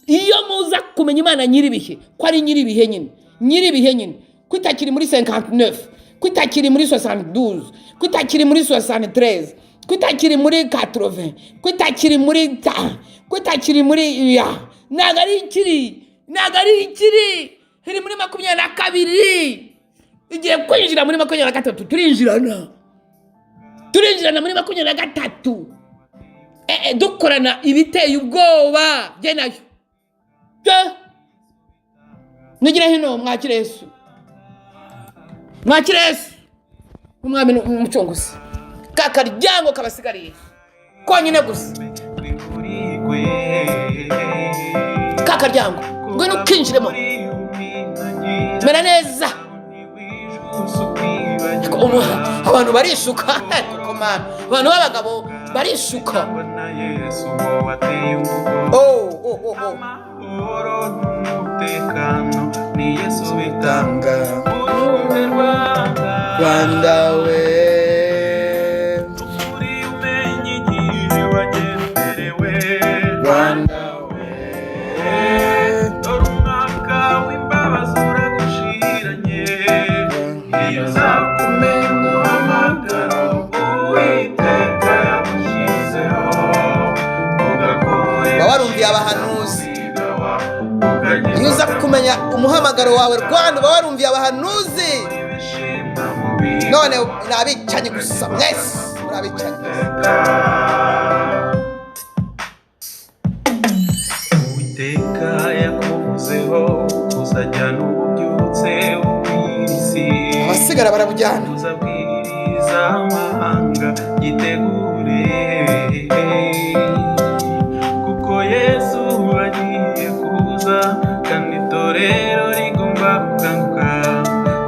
iyo muza kumenya Imana nyir'ibihe ko ari nyir'ibihe nyine, nyir'ibihe nyine, ko itakiri muri 59, ko itakiri muri 72, ko itakiri muri 73, ko itakiri muri 80, ko itakiri muri ta, ko itakiri muri ya, ntabwo ari ikiri, ntabwo ari ikiri, iri muri 22, igiye kwinjira muri 23. Turinjirana, turinjirana muri 23, dukorana ibiteye ubwoba. Jye nayo je nigire hino, mwakire Yesu, mwakire Yesu umwami n'umucunguzi. Ka karyango kabasigariye konyine gusa, ka karyango, ngwino ukinjiremo, mera neza. Abantu barishuka koko mana, abantu b'abagabo barishuka. Oh, oh, oh, oh. Amahoro n'umutekano ni Yesu bitanga. Tanga. Urumve Rwanda. Rwanda we. Ukuri umenye igihe wagenderewe. Rwanda we. Dore umwaka w'imbabazi uragushiranye. Iyo uza kumenya umuhamagaro Uwiteka yagushyizeho, ugakura Uba warumviye abahanuzi. ibigawa, Iyo uza kumenya umuhamagaro wawe, Rwanda, uba warumviye abahanuzi. ibishimwa mu bihe. None ni abicanyi gusa, mwese muri abicanyi. Uwiteka yakuvuzeho uzajyana ububyutse bukwira isi. Abasigara barabujyana. Uzabwiriza amahanga yitegure, kuko Yesu agiye kuza, kandi itorero rigomba gukanguka,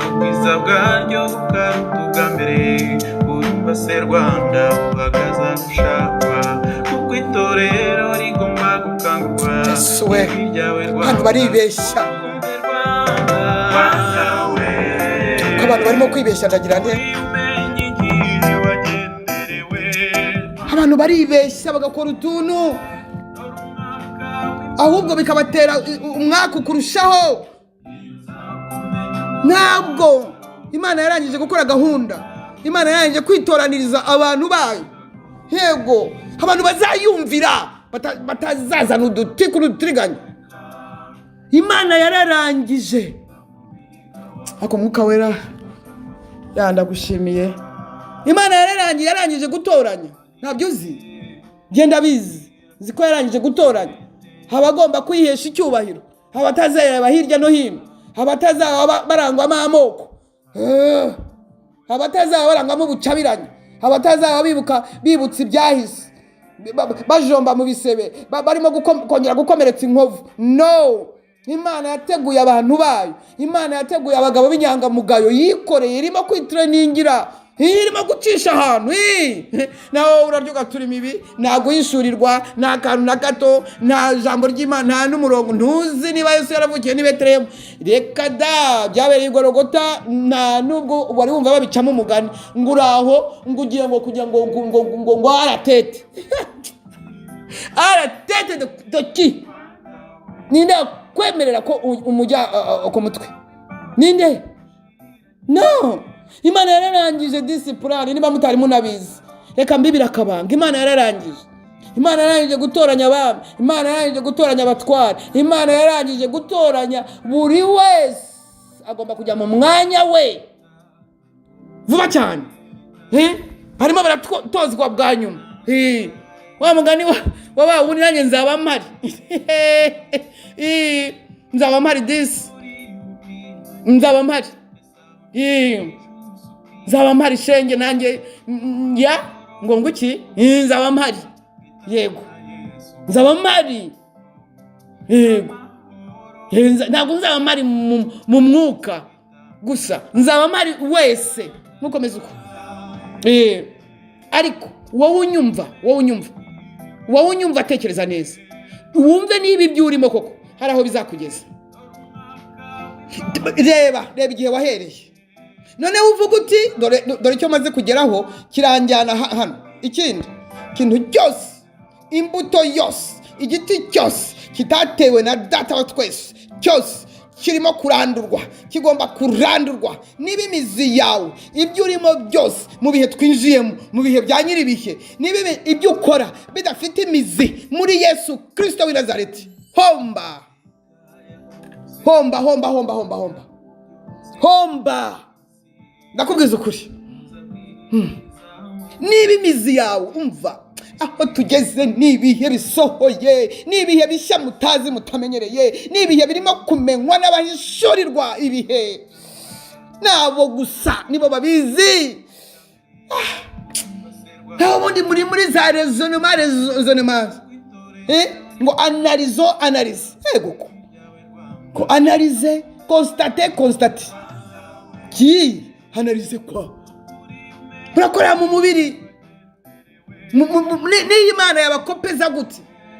ubwiza bwaryo bukaruta ubwa mbere. Urumva se Rwanda, uhagaze gushakwa, kuko itorero rigomba gukangurwa. Yesu we. Ijwi ryawe Rwanda. Abantu baribeshya. Urumve Rwanda. Rwanda we. Ko abantu barimo kwibeshya, ndagira nte? Umenye igihe wagenderewe. Abantu baribeshya bagakora utuntu, ahubwo bikabatera umwaku kurushaho. Ntabwo Imana yarangije gukora gahunda, Imana yarangije kwitoraniriza abantu bayo. Yego, abantu bazayumvira, batazazana uduti kuri uturiganya. Imana yararangije. Ariko Mwuka Wera yandagushimiye. Imana yararangiye, yarangije gutoranya. Ntabyo uzi, genda bizi, nzi ko yarangije gutoranya abagomba kwihesha icyubahiro, abatazareba hirya no hino, abatazaba barangwamo amoko, abatazaba barangwamo ubucabiranye, abatazaba bibuka bibutsa ibyahise, bajomba mu bisebe, barimo kongera gukomeretsa inkovu. No, Imana yateguye abantu bayo. Imana yateguye abagabo b'inyangamugayo yikoreye, irimo kwitreningira, irimo gucisha ahantu. Ii! Nawe urarya ugatura imibi, nta guhishurirwa, nta kantu na gato, nta jambo ry'Imana, nta n'umurongo. Ntuzi niba Yesu yaravukiye ní Betelehemu. Reka da, byabereye i Gorogota. Nta nubwo wari wumva babicamo umugani ngo uraho, ngo ugiye ngo kugira ngo aratete aratete doki. Ninde wakwemerera ko umujya ku mutwe? Ninde? No, Imana yararangije discipline. Niba mutari munabizi, reka mbibire akabanga. Imana yararangije. Imana yarangije gutoranya abami, Imana yarangije gutoranya abatware, Imana yarangije gutoranya. Buri wese agomba kujya mu mwanya we vuba cyane. Barimo baratozwa bwa nyuma. Wa mugani wa wa wundi, nanjye nzaba mpari. Nzaba mpari disi, nzaba mpari. Nzaba mpari shenge nanjye, ya ngo nguki. Nzaba mpari, yego, nzaba mpari, yego. Ntabwo nzaba mpari mu mwuka gusa, nzaba mpari wese. Ntukomeze uko. Ariko wowe unyumva, wowe unyumva, wowe unyumva, tekereza neza wumve niba ibyo urimo koko hari aho bizakugeza. Reba, reba igihe wahereye, noneho uvuga uti: "Dore, dore icyo maze kugeraho kiranjyana hano." Ikindi kintu cyose, imbuto yose, igiti cyose kitatewe na Data wa twese, cyose kirimo kurandurwa, kigomba kurandurwa. Niba imizi yawe, ibyo urimo byose mu bihe twinjiyemo, mu bihe bya nyir'ibihe, niba ibyo ukora bidafite imizi muri Yesu Kirisito w'i Nazareti, homba, homba, homba, homba, homba, homba, homba. Ndakubwiza ukuri. Niba imizi yawe, umva, aho tugeze ni ibihe bisohoye, ni ibihe bishya mutazi, mutamenyereye, ni ibihe birimo kumenywa n'abahishurirwa ibihe, nabo gusa nibo babizi. Naho ubundi muri za raisonnement, raisonnement, ngo analyse, analyse, yego, ko analyse, constate, constate ki analyse kwa murakorera mu mubiri. N'iyo Imana yabakopeza gute,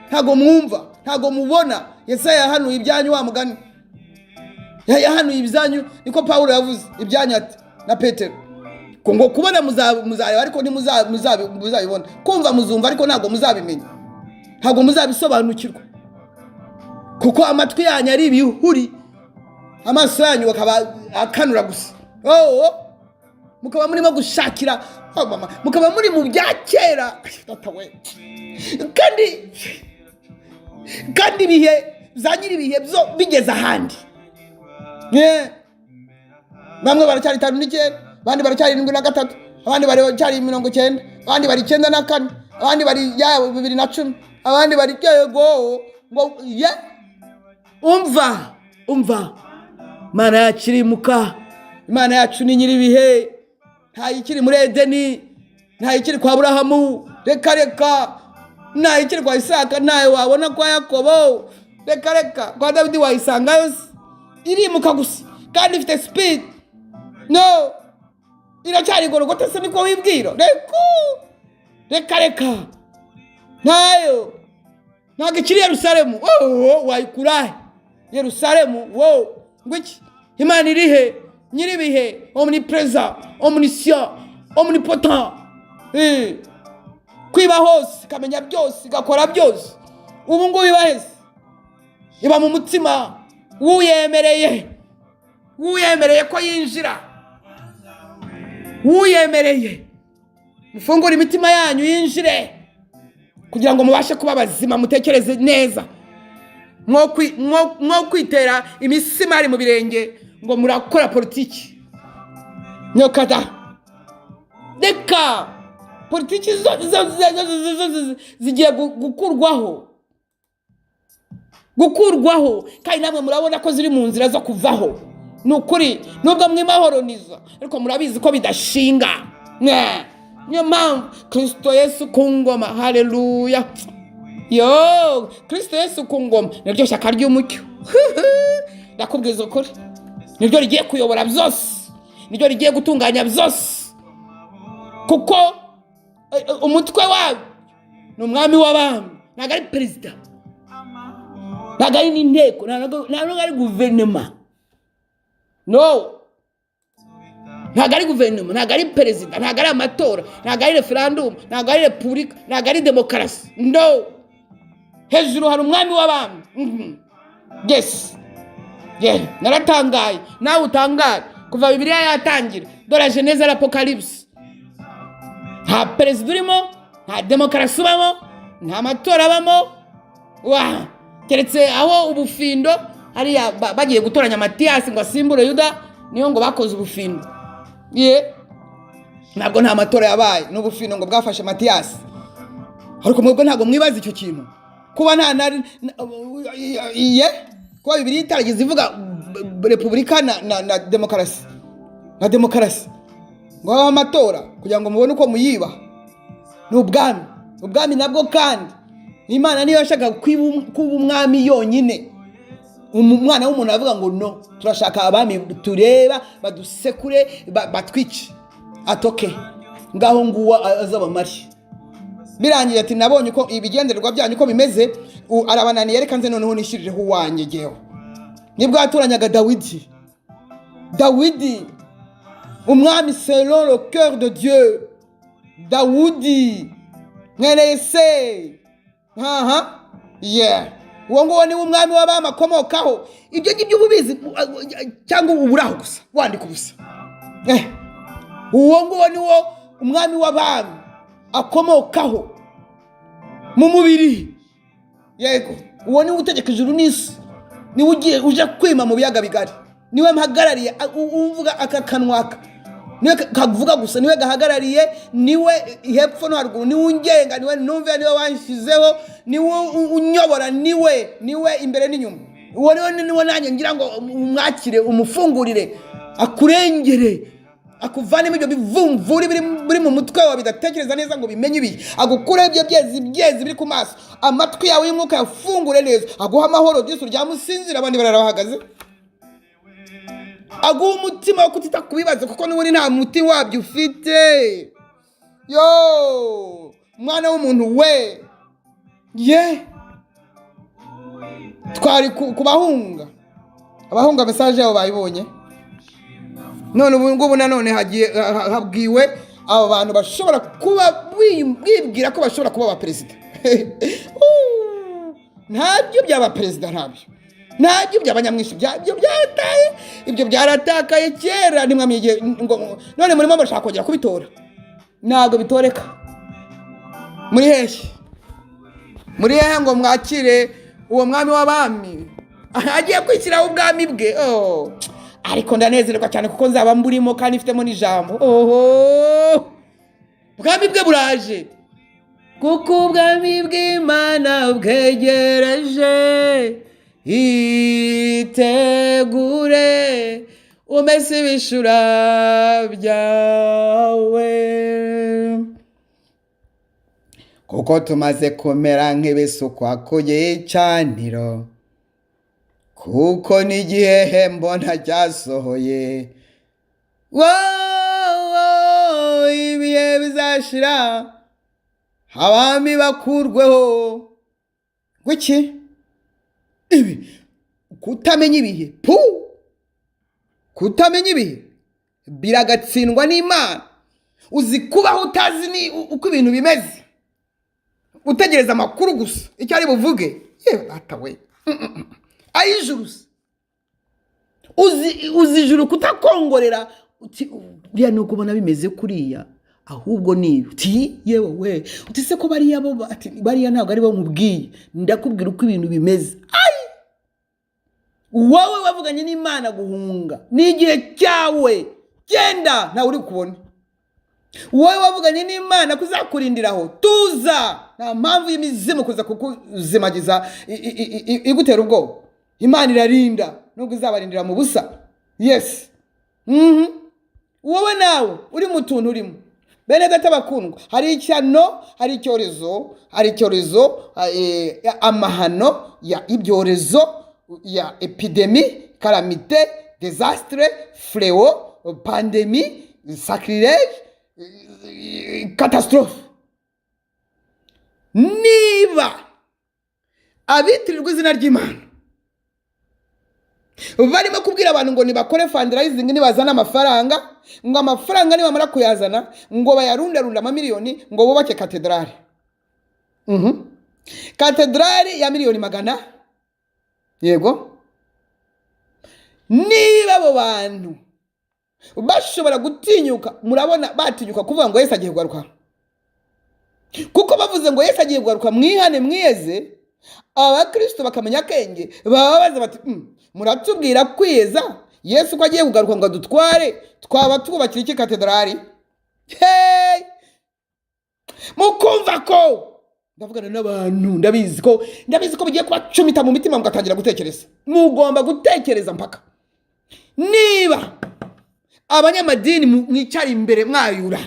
ntabwo mwumva, ntabwo mubona. Yesaya yahanuye ibyanyu wa mugani. Yahanuye ibyanyu, niko Pawulo yavuze ibyanyu ati na Petero. Ngo kubona muzareba ariko ntimuzabibona, kumva muzumva ariko ntabwo muzabimenya, ntabwo muzabisobanukirwa, kuko amatwi yanyu ari ibihuri, amaso yanyu bakaba akanura gusa. Oh, mukaba murimo gushakira, oh, mama, mukaba muri mu bya kera. Data we. Kandi ibihe za nyiri ibihe byo bigeze ahandi. Bamwe baracyari 59, abandi baracyari 73, abandi baracyari 90, abandi bari 94, abandi bari yawe 2010, abandi bari yego ngo ye. Umva, umva, Imana yacu irimuka. Imana yacu ni nyir'ibihe. Ntayikiri muri Edeni, ntayikiri kwa Aburahamu, reka reka, ntayikiri kwa Isaka, ntayo wabona kwa Yakobo, reka reka, kwa Dawidi wayisangayo se? Irimuka gusa kandi ifite speed. No iracyari Gorogota se niko wibwira? Reka reka reka, ntayo, ntabwo ikiri Yerusalemu. Oh, wayikurahe Yerusalemu? Wo ngo iki? Imana irihe? Nyiribihe, omnipresent, omniscient, omnipotent. Kwiba hose, ikamenya byose, igakora byose. Ubu ngubu iba hese? Iba mu mutima w'uyemereye, w'uyemereye ko yinjira, w'uyemereye. Mufungure imitima yanyu yinjire kugira ngo mubashe kuba bazima, mutekereze neza, mwo kwitera imisimari mu birenge ngo murakora politiki. Nyokada, reka, politiki zo zigiye gukurwaho, gukurwaho, kandi namwe murabona ko ziri mu nzira zo kuvaho. Ni ukuri, nubwo mwimahoroniza ariko murabizi ko bidashinga. Niyo mpamvu Kirisito Yesu ku ngoma, haleluya! Yo, Kirisito Yesu ku ngoma niryo shyaka ry'umucyo. Ndakubwiza ukuri, niryo rigiye kuyobora byose, niryo rigiye gutunganya byose, kuko umutwe wabyo ni Umwami w'abami. Ntabwo ari perezida, ntabwo ari n'inteko, ntabwo ari guverinoma. No, ntabwo ari guverinoma, ntabwo ari perezida, ntabwo ari amatora, ntabwo ari referandumu, ntabwo ari repubulika, ntabwo ari demokarasi. No, hejuru hari Umwami w'abami. Yes, yeah. Naratangaye, nawe utangare. Kuva Bibiliya yatangira, dore Genèse, l'Apocalypse, nta perezida urimo, nta demokarasi ubamo, nta matora abamo. Wa keretse aho ubufindo hariya bagiye gutoranya Matiyasi ngo asimbure Yuda, niyo ngo bakoze ubufindo. Ye, ntabwo, nta matora yabaye, n'ubufindo ngo bwafashe Matiyasi. Ariko mwebwe ntabwo mwibaza icyo kintu, kuba nta na ye, kuba Bibiliya itarigeze ivuga repubulika na demokarasi, ngo habeho amatora kugira ngo mubone uko muyiba. Ni ubwami, ubwami nabwo kandi Imana niyo yashakaga kuba umwami yonyine. Umwana w'umuntu aravuga ngo no, turashaka abami tureba badusekure, batwice. Atoke ngaho, nguwo azabamari. Birangiye ati nabonye uko ibigendererwa byanyu uko bimeze, arabananiye, reka nze noneho nishyirireho uwanjye jyewe. Nibwo yatoranyaga Dawidi, Dawidi umwami selon le cœur de Dieu, Dawudi mwene Yeseyi. Haha, yeah, uwo nguwo niwe umwami w'abami akomokaho. Ibyo ngibyo uba ubizi cyangwa uba uri aho gusa wandika ubusa? Uwo nguwo niwo umwami w'abami akomokaho mu mubiri. Yego, uwo niwe utegeka ijuru n'isi, niwe ugiye uje kwima mu biyaga bigari, niwe mpagarariye. Umvuga aka kanwa aka niwe kavuga gusa, niwe gahagarariye, niwe hepfo no haruguru, niwe ungenga, niwe numve, niwe wanshyizeho, niwe unyobora, niwe imbere n'inyuma. Uwo niwe nanjye ngira ngo umwakire, umufungurire, akurengere, akuvanemo ibyo bivumvuri biri mu mutwe wawe bidatekereza neza ngo bimenye ibihe, agukureho ibyo byezi byezi biri ku maso, amatwi yawe y'umwuka yafungure neza, aguha amahoro disi, uryame usinzira abandi barara bahagaze, aguha umutima wo kutita ku bibazo, kuko n'ubundi nta muti wabyo ufite. Yo mwana w'umuntu we, ye. Twari ku bahunga, abahunga message yabo bayibonye. None ubu ngubu nanone hagiye habwiwe abo bantu bashobora kuba bibwira ko bashobora kuba abaperezida. Ntabyo byaba perezida, ntabyo by'abanyamwinshi, ibyo byarataye, ibyo byaratakaye kera. Ntimwamenye ngo none murimo murashaka kongera kubitora? Ntabwo bitoreka. Muri hehe? Muri hehe ngo mwakire uwo mwami w'abami agiye kwishyiraho ubwami bwe? Oh. Ariko ndanezerwa cyane kuko nzaba mburimo kandi mfitemo n'ijambo. Oho, ubwami bwe buraje, kuko ubwami bw'Imana bwegereje. Itegure umese ibishura byawe, kuko tumaze kumera nk'ibisukwa ku gicaniro, kuko n'igihehe mbona cyasohoye. Wooo, ibihe bizashira, abami bakurweho. Kuki ibi kutamenya ibihe? Pu, kutamenya ibihe biragatsindwa n'Imana. Uzi kubaho utazi ni uko ibintu bimeze, utegereza amakuru gusa icyo ari buvuge? Yewe data we! Ay'ijuru se? Uzi ijuru kutakongorera uti buriya ni uko ubona bimeze kuriya, ahubwo ni uti yewe we, uti se ko bariya bo, ati bariya ntabwo ari bo nkubwiye, ndakubwira uko ibintu bimeze. Ayi, wowe wavuganye n'Imana, guhunga ni igihe cyawe, genda, ntawe uri kubona. Wowe wavuganye n'Imana kuzakurindiraho, tuza, nta mpamvu y'imizimu kuza kukuzimagiza igutera ubwoba. Imana irarinda nubwo izabarindira mu busa. Yes. Wowe nawe uri mu tuntu urimo, bene data bakundwa, hari ishyano, hari icyorezo, hari icyorezo, amahano ya ibyorezo, ya épidémie, calamité, désastre, fléau, pandémie, sacrilège, catastrophe. Niba abitirirwa izina ry'Imana barimo kubwira abantu ngo nibakore fundraising, nibazana amafaranga, ngo amafaranga nibamara kuyazana ngo bayarundarunda amamiliyoni, ngo bubake katedrali, Katedrali ya miliyoni 100. Yego, niba abo bantu bashobora gutinyuka, murabona batinyuka kuvuga ngo Yesu agiye kugaruka? Kuko bavuze ngo Yesu agiye kugaruka, mwihane mwiyeze, abakristo bakamenya akenge, baba baza bati: Muratubwira kwiyeza, Yesu ko agiye kugaruka ngo adutware, twaba twubakira iki katedrali?" Hey! Mukumva ko ndavugana n'abantu, ndabizi ko bigiye kubacumita mu mitima mugatangira gutekereza. Mugomba gutekereza mpaka. Niba abanyamadini mwicara imbere mwayura,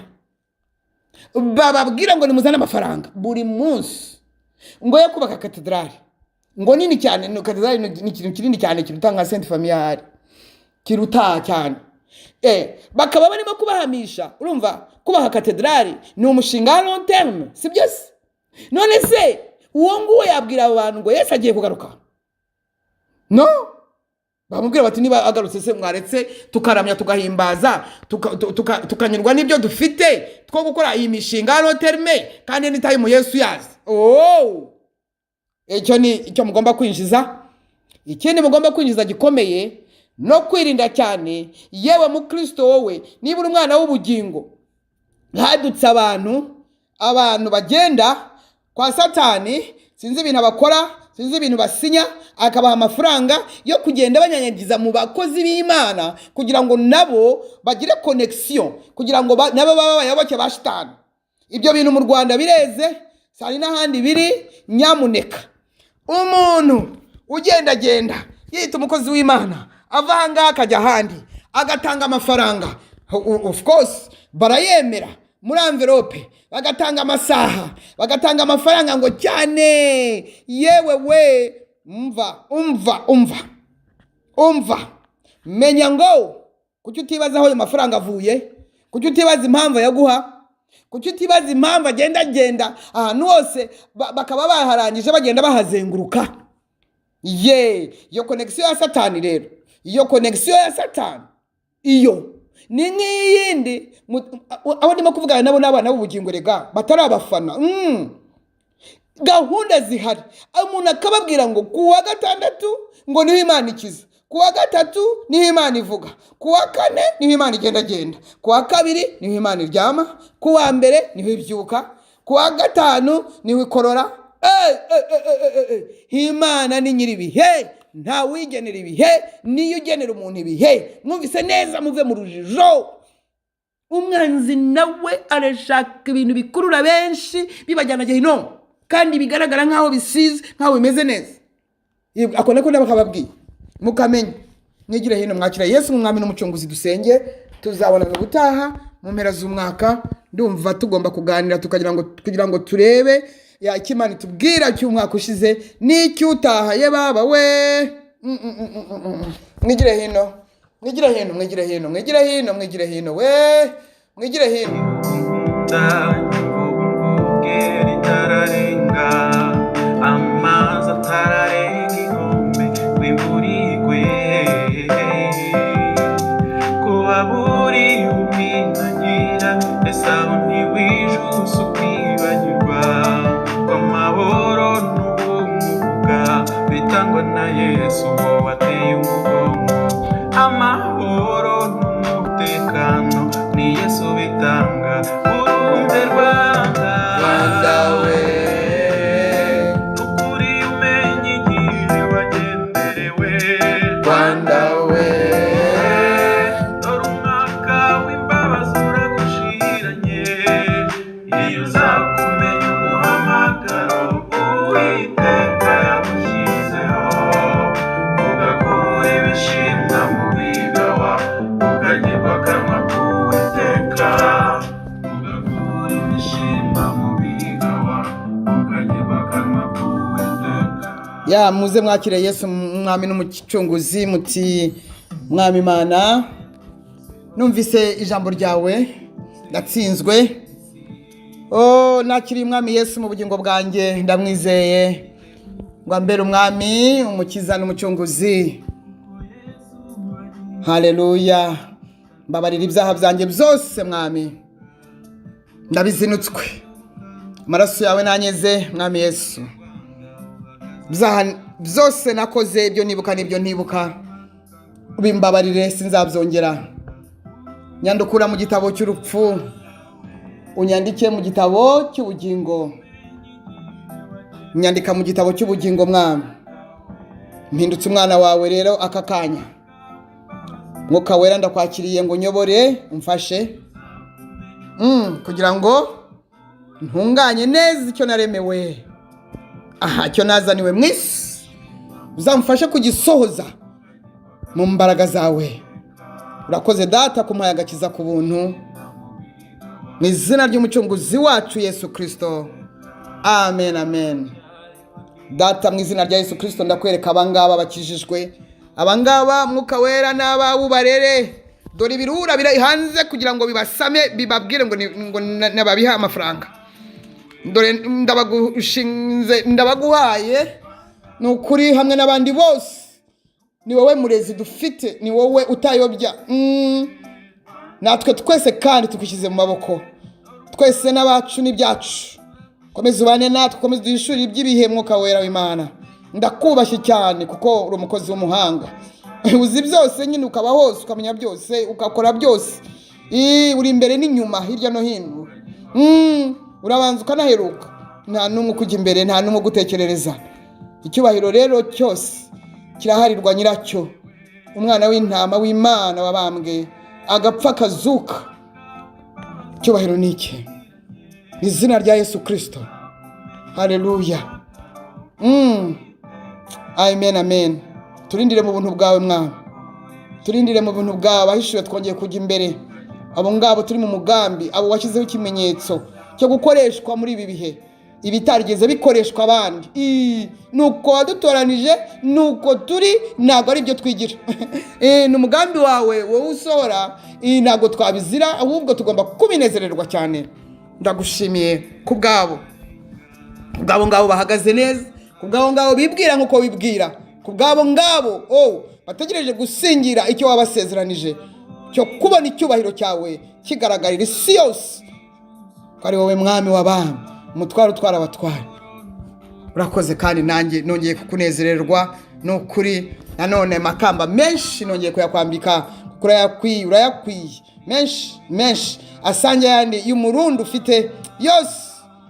bababwira ngo nimuzane amafaranga buri munsi ngo yo kubaka katedrali ngo nini cyane, no katedrali ni ikintu kinini cyane kiruta nka Sainte Famille, kiruta cyane. Bakaba barimo kubahamisha. Urumva kubaha katedrali ni umushinga wa long terme, si byo se? None se uwo nguwo yabwira abo bantu ngo Yesu agiye kugaruka? No bamubwira bati: "Niba agarutse se, mwaretse tukaramya, tugahimbaza, tukanyurwa n'ibyo dufite, two gukora iyi mishinga ya long terme kandi anytime Yesu yazi." Oh! Icyo ni icyo mugomba kwinjiza. Ikindi mugomba kwinjiza gikomeye no kwirinda cyane, yewe mukristo wowe, niba uri umwana w'ubugingo, hadutse abantu bagenda kwa Satani, sinzi ibintu abakora, sinzi ibintu basinya, akabaha amafaranga yo kugenda banyanyagiza mu bakozi b'Imana kugira ngo nabo bagire connexion, kugira ngo nabo babe abayoboke ba shitani. Ibyo bintu mu Rwanda bireze, hari n'ahandi biri. Nyamuneka, umuntu ugendagenda yita umukozi w'Imana, ava ahangaha akajya ahandi, agatanga amafaranga, of course barayemera muri enveloppe, bagatanga amasaha, bagatanga amafaranga ngo cyane. Yewe we, umva, umva, umva, umva, menya ngo kuki utibaza aho ayo mafaranga avuye? Kuki utibaza impamvu ayaguha? Kuki utibaza impamvu agenda agenda ahantu hose, bakaba baharangije bagenda bahazenguruka? Ye, iyo connexion ya Satani rero, iyo connexion ya Satani iyo ni nk'iyindi. Abo ndimo kuvugana nabo ni abana b'ubugingo rega, batari abafana. Gahunda zihari, umuntu akababwira ngo ku wa gatandatu ngo niho Imana ikiza, ku wa gatatu niho Imana ivuga, ku wa kane niho Imana igendagenda, ku wa kabiri niho Imana iryama, ku wa mbere niho ibyuka, ku wa gatanu niho ikorora. Eh, eh, eh, eh, eh, eh. Imana ni nyir'ibihe, nta wigenera ibihe, niyo ugenera umuntu ibihe. Mwumvise neza, muve mu rujijo. Umwanzi nawe arashaka ibintu bikurura benshi, bibajyana gehinomu, kandi bigaragara nk'aho bisize, nk'aho bimeze neza. Yego, ako nako nabakababwiye mukamenya. Mwigire hino, mwakira Yesu nk'umwami n'umucunguzi. Dusenge, tuzabonana ubutaha mu mpera z'umwaka. Ndumva tugomba kuganira tukagira ngo kugira ngo turebe ya icyo Imana itubwira cy'umwaka ushize n'icy'utaha. Ye baba we! Mwigire hino, mwigire hino, mwigire hino, mwigire hino, mwigire hino we, mwigire hino. Mvuge ritararenga, amazi atararenga inkombe, w'imvura igwe, ko waburiye uminagira. Ese aho ntiwijuse ukibagirwa ko amahoro n'ubumuga bitangwa na Yesu, uwo wateye umugongo? Amahoro n'umutekano ni Yesu bitanga. Urumve Rwanda, Rwanda we, ukuri umenye igihe wagenderewe. Rwanda we, Dore umwaka w'imbabazi uragushiranye. Iyo uza kumenya umuhamagaro Uwiteka yagushyizeho, ugakura ibishimwa mu bigawa, ukagirwa akanwa k'Uwiteka, ugakura ibishimwa mu bigawa, ukagirwa akanwa k'Uwiteka. Ya, muze mwakire Yesu mwami n'umucunguzi. Muti: "Mwami Imana, numvise ijambo ryawe, ndatsinzwe. Oh, nakiriye Umwami Yesu mu bugingo bwanjye, ndamwizeye ngo ambere umwami, umukiza n'umucunguzi. Haleluya! Mbabarira ibyaha byanjye byose, Mwami, ndabizinutswe. Amaraso yawe nanyeze, Mwami Yesu. Ibyaha byose nakoze, ibyo nibuka n'ibyo ntibuka, ubimbabarire, sinzabyongera. Nyandukura mu gitabo cy'urupfu, unyandike mu gitabo cy'ubugingo. Nyandika mu gitabo cy'ubugingo, Mwami. Mpindutse umwana wawe rero aka kanya. Mwuka Wera, ndakwakiriye ngo unyobore, umfashe kugira ngo ntunganye neza icyo naremewe, aha icyo nazaniwe mu isi, uzamufashe kugisohoza mu mbaraga zawe. Urakoze Data kumuhaye agakiza ku buntu, mu izina ry'Umucunguzi wacu Yesu Kirisito, amen, amen." Data, mu izina rya Yesu Kirisito, ndakwereka abangaba bakijijwe, abangaba Mwuka Wera n'abawe ubarere. Dore ibirura biri hanze kugira ngo bibasame, bibabwire ngo nababihe amafaranga. Dore ndabagushinze, ndabaguhaye, ni ukuri, hamwe n'abandi bose. Ni wowe murezi dufite, ni wowe utayobya. Natwe twese kandi tugushyize mu maboko, twese n'abacu n'ibyacu. Komeza ubane natwe, komeza duhishurire iby'ibihe. Mwuka Wera w'Imana, ndakubashye cyane kuko uri umukozi w'umuhanga, uzi byose nyine, ukaba hose, ukamenya byose, ugakora byose. Uri imbere n'inyuma, hirya no hino. Urabanza ukanaheruka, nta n'umwe ukujya imbere, nta n'umwe ugutekerereza. Icyubahiro rero cyose kiraharirwa nyiracyo, Umwana w'Intama w'Imana wabambwe, agapfa, akazuka. Icyubahiro ni iki, mu izina rya Yesu Kirisito. Haleluya. Amen, amen. Turindire mu buntu bwawe, Mwami, turindire mu buntu bwawe. Ahishuwe twongeye kujya imbere, abo ngabo turi mu mugambi, abo washyizeho ikimenyetso cyo gukoreshwa muri ibi bihe ibitarigeze bikoreshwa abandi. Nuko wadutoranije, nuko turi, ntabwo ari ibyo twigira. Ni umugambi wawe wowe usohora. Ntabwo twabizira, ahubwo tugomba kubinezererwa cyane. Ndagushimiye ku bwabo, ku bw'abo ngabo bahagaze neza, ku bw'abo ngabo bibwira nk'uko wibwira. Ku bw'abo ngabo bategereje gusingira icyo wabasezeranije cyo kubona icyubahiro cyawe kigaragarira isi yose, ko ari wowe mwami w'abami, umutware utwara abatware. Urakoze, kandi nanjye nongeye kukunezererwa. Ni ukuri nanone amakamba menshi nongeye kuyakwambika, kuko urayakwiye, urayakwiye, menshi menshi asange ayandi y'umurundi ufite yose,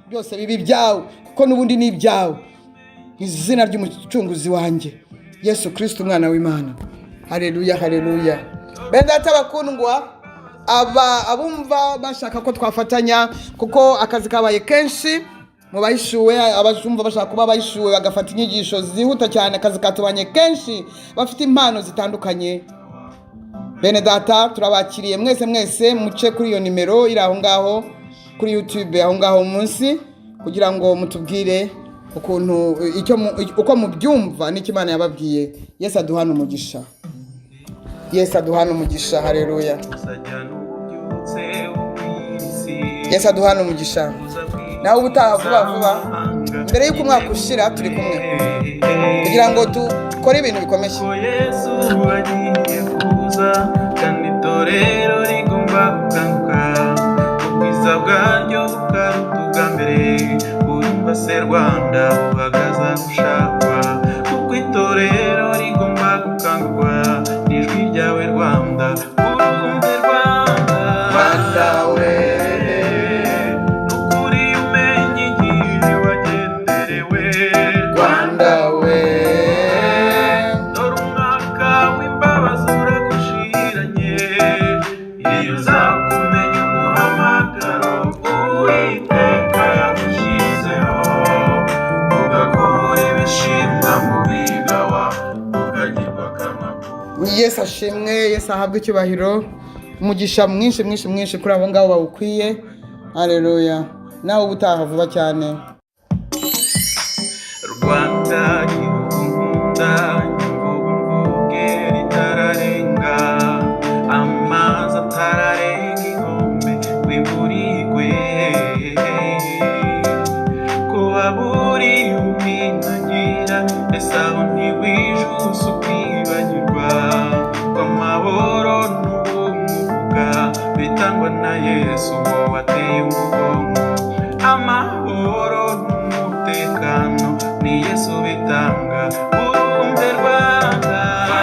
byose bibi ibyawe, kuko n'ubundi ni ibyawe. Mu izina ry'Umucunguzi wanjye Yesu Kirisito, umwana w'Imana. Hareruya, hareruya. Bene Data bakundwa, aba abumva bashaka ko twafatanya, kuko akazi kabaye kenshi mu bahishuwe, abumva bashaka kuba abahishuwe bagafata inyigisho zihuta cyane, akazi katubanye kenshi, bafite impano zitandukanye, bene Data turabakiriye mwese mwese. Muce kuri iyo nimero iri aho ngaho kuri YouTube, aho ngaho munsi, kugira ngo mutubwire ukuntu icyo uko mubyumva n'icyo Imana yababwiye. Yesu aduhane umugisha, Yesu aduhane umugisha. Hareruya. Yesu aduhane umugisha. Nawe ubutaha vuba vuba, mbere y'uko umwaka ushira, turi kumwe kugira ngo dukore ibintu bikomeye. Ko Yesu agiye kuza, kandi itorero rigomba gukanguka, ubwiza bwaryo bukaruta ubwa mbere. Urumva se Rwanda, buhagaze gushakwa, kuko itorero rigomba gukangurwa n'ijwi ryawe Rwanda. Urumve Rwanda, Rwanda we. Nukuri umenye igihe wagenderewe. Rwanda we. Dore umwaka w'imbabazi uragushiranye, iyo uzakumenya umuhamagaro Uwiteka yagushyizeho, ugakura ibishimwa mu bigawa, ukagirwa akanwa. Yesu ashimwe, Yesu ahabwe icyubahiro. Umugisha mwinshi mwinshi mwinshi kuri abo ngabo bawukwiye. Hareruya. Nawe ubutaha vuba cyane. Rwanda gihugu nkunda, nyumva ritararenga, amazi atararenga inkombe, wimburigwe kuba buri uminagira. Ese aho ntiwijuse ukibagirwa ko amahoro n'ubumuga bitangwa na Yesu, uwo wateye umugongo? Amahoro n'umutekano ni Yesu bitanga.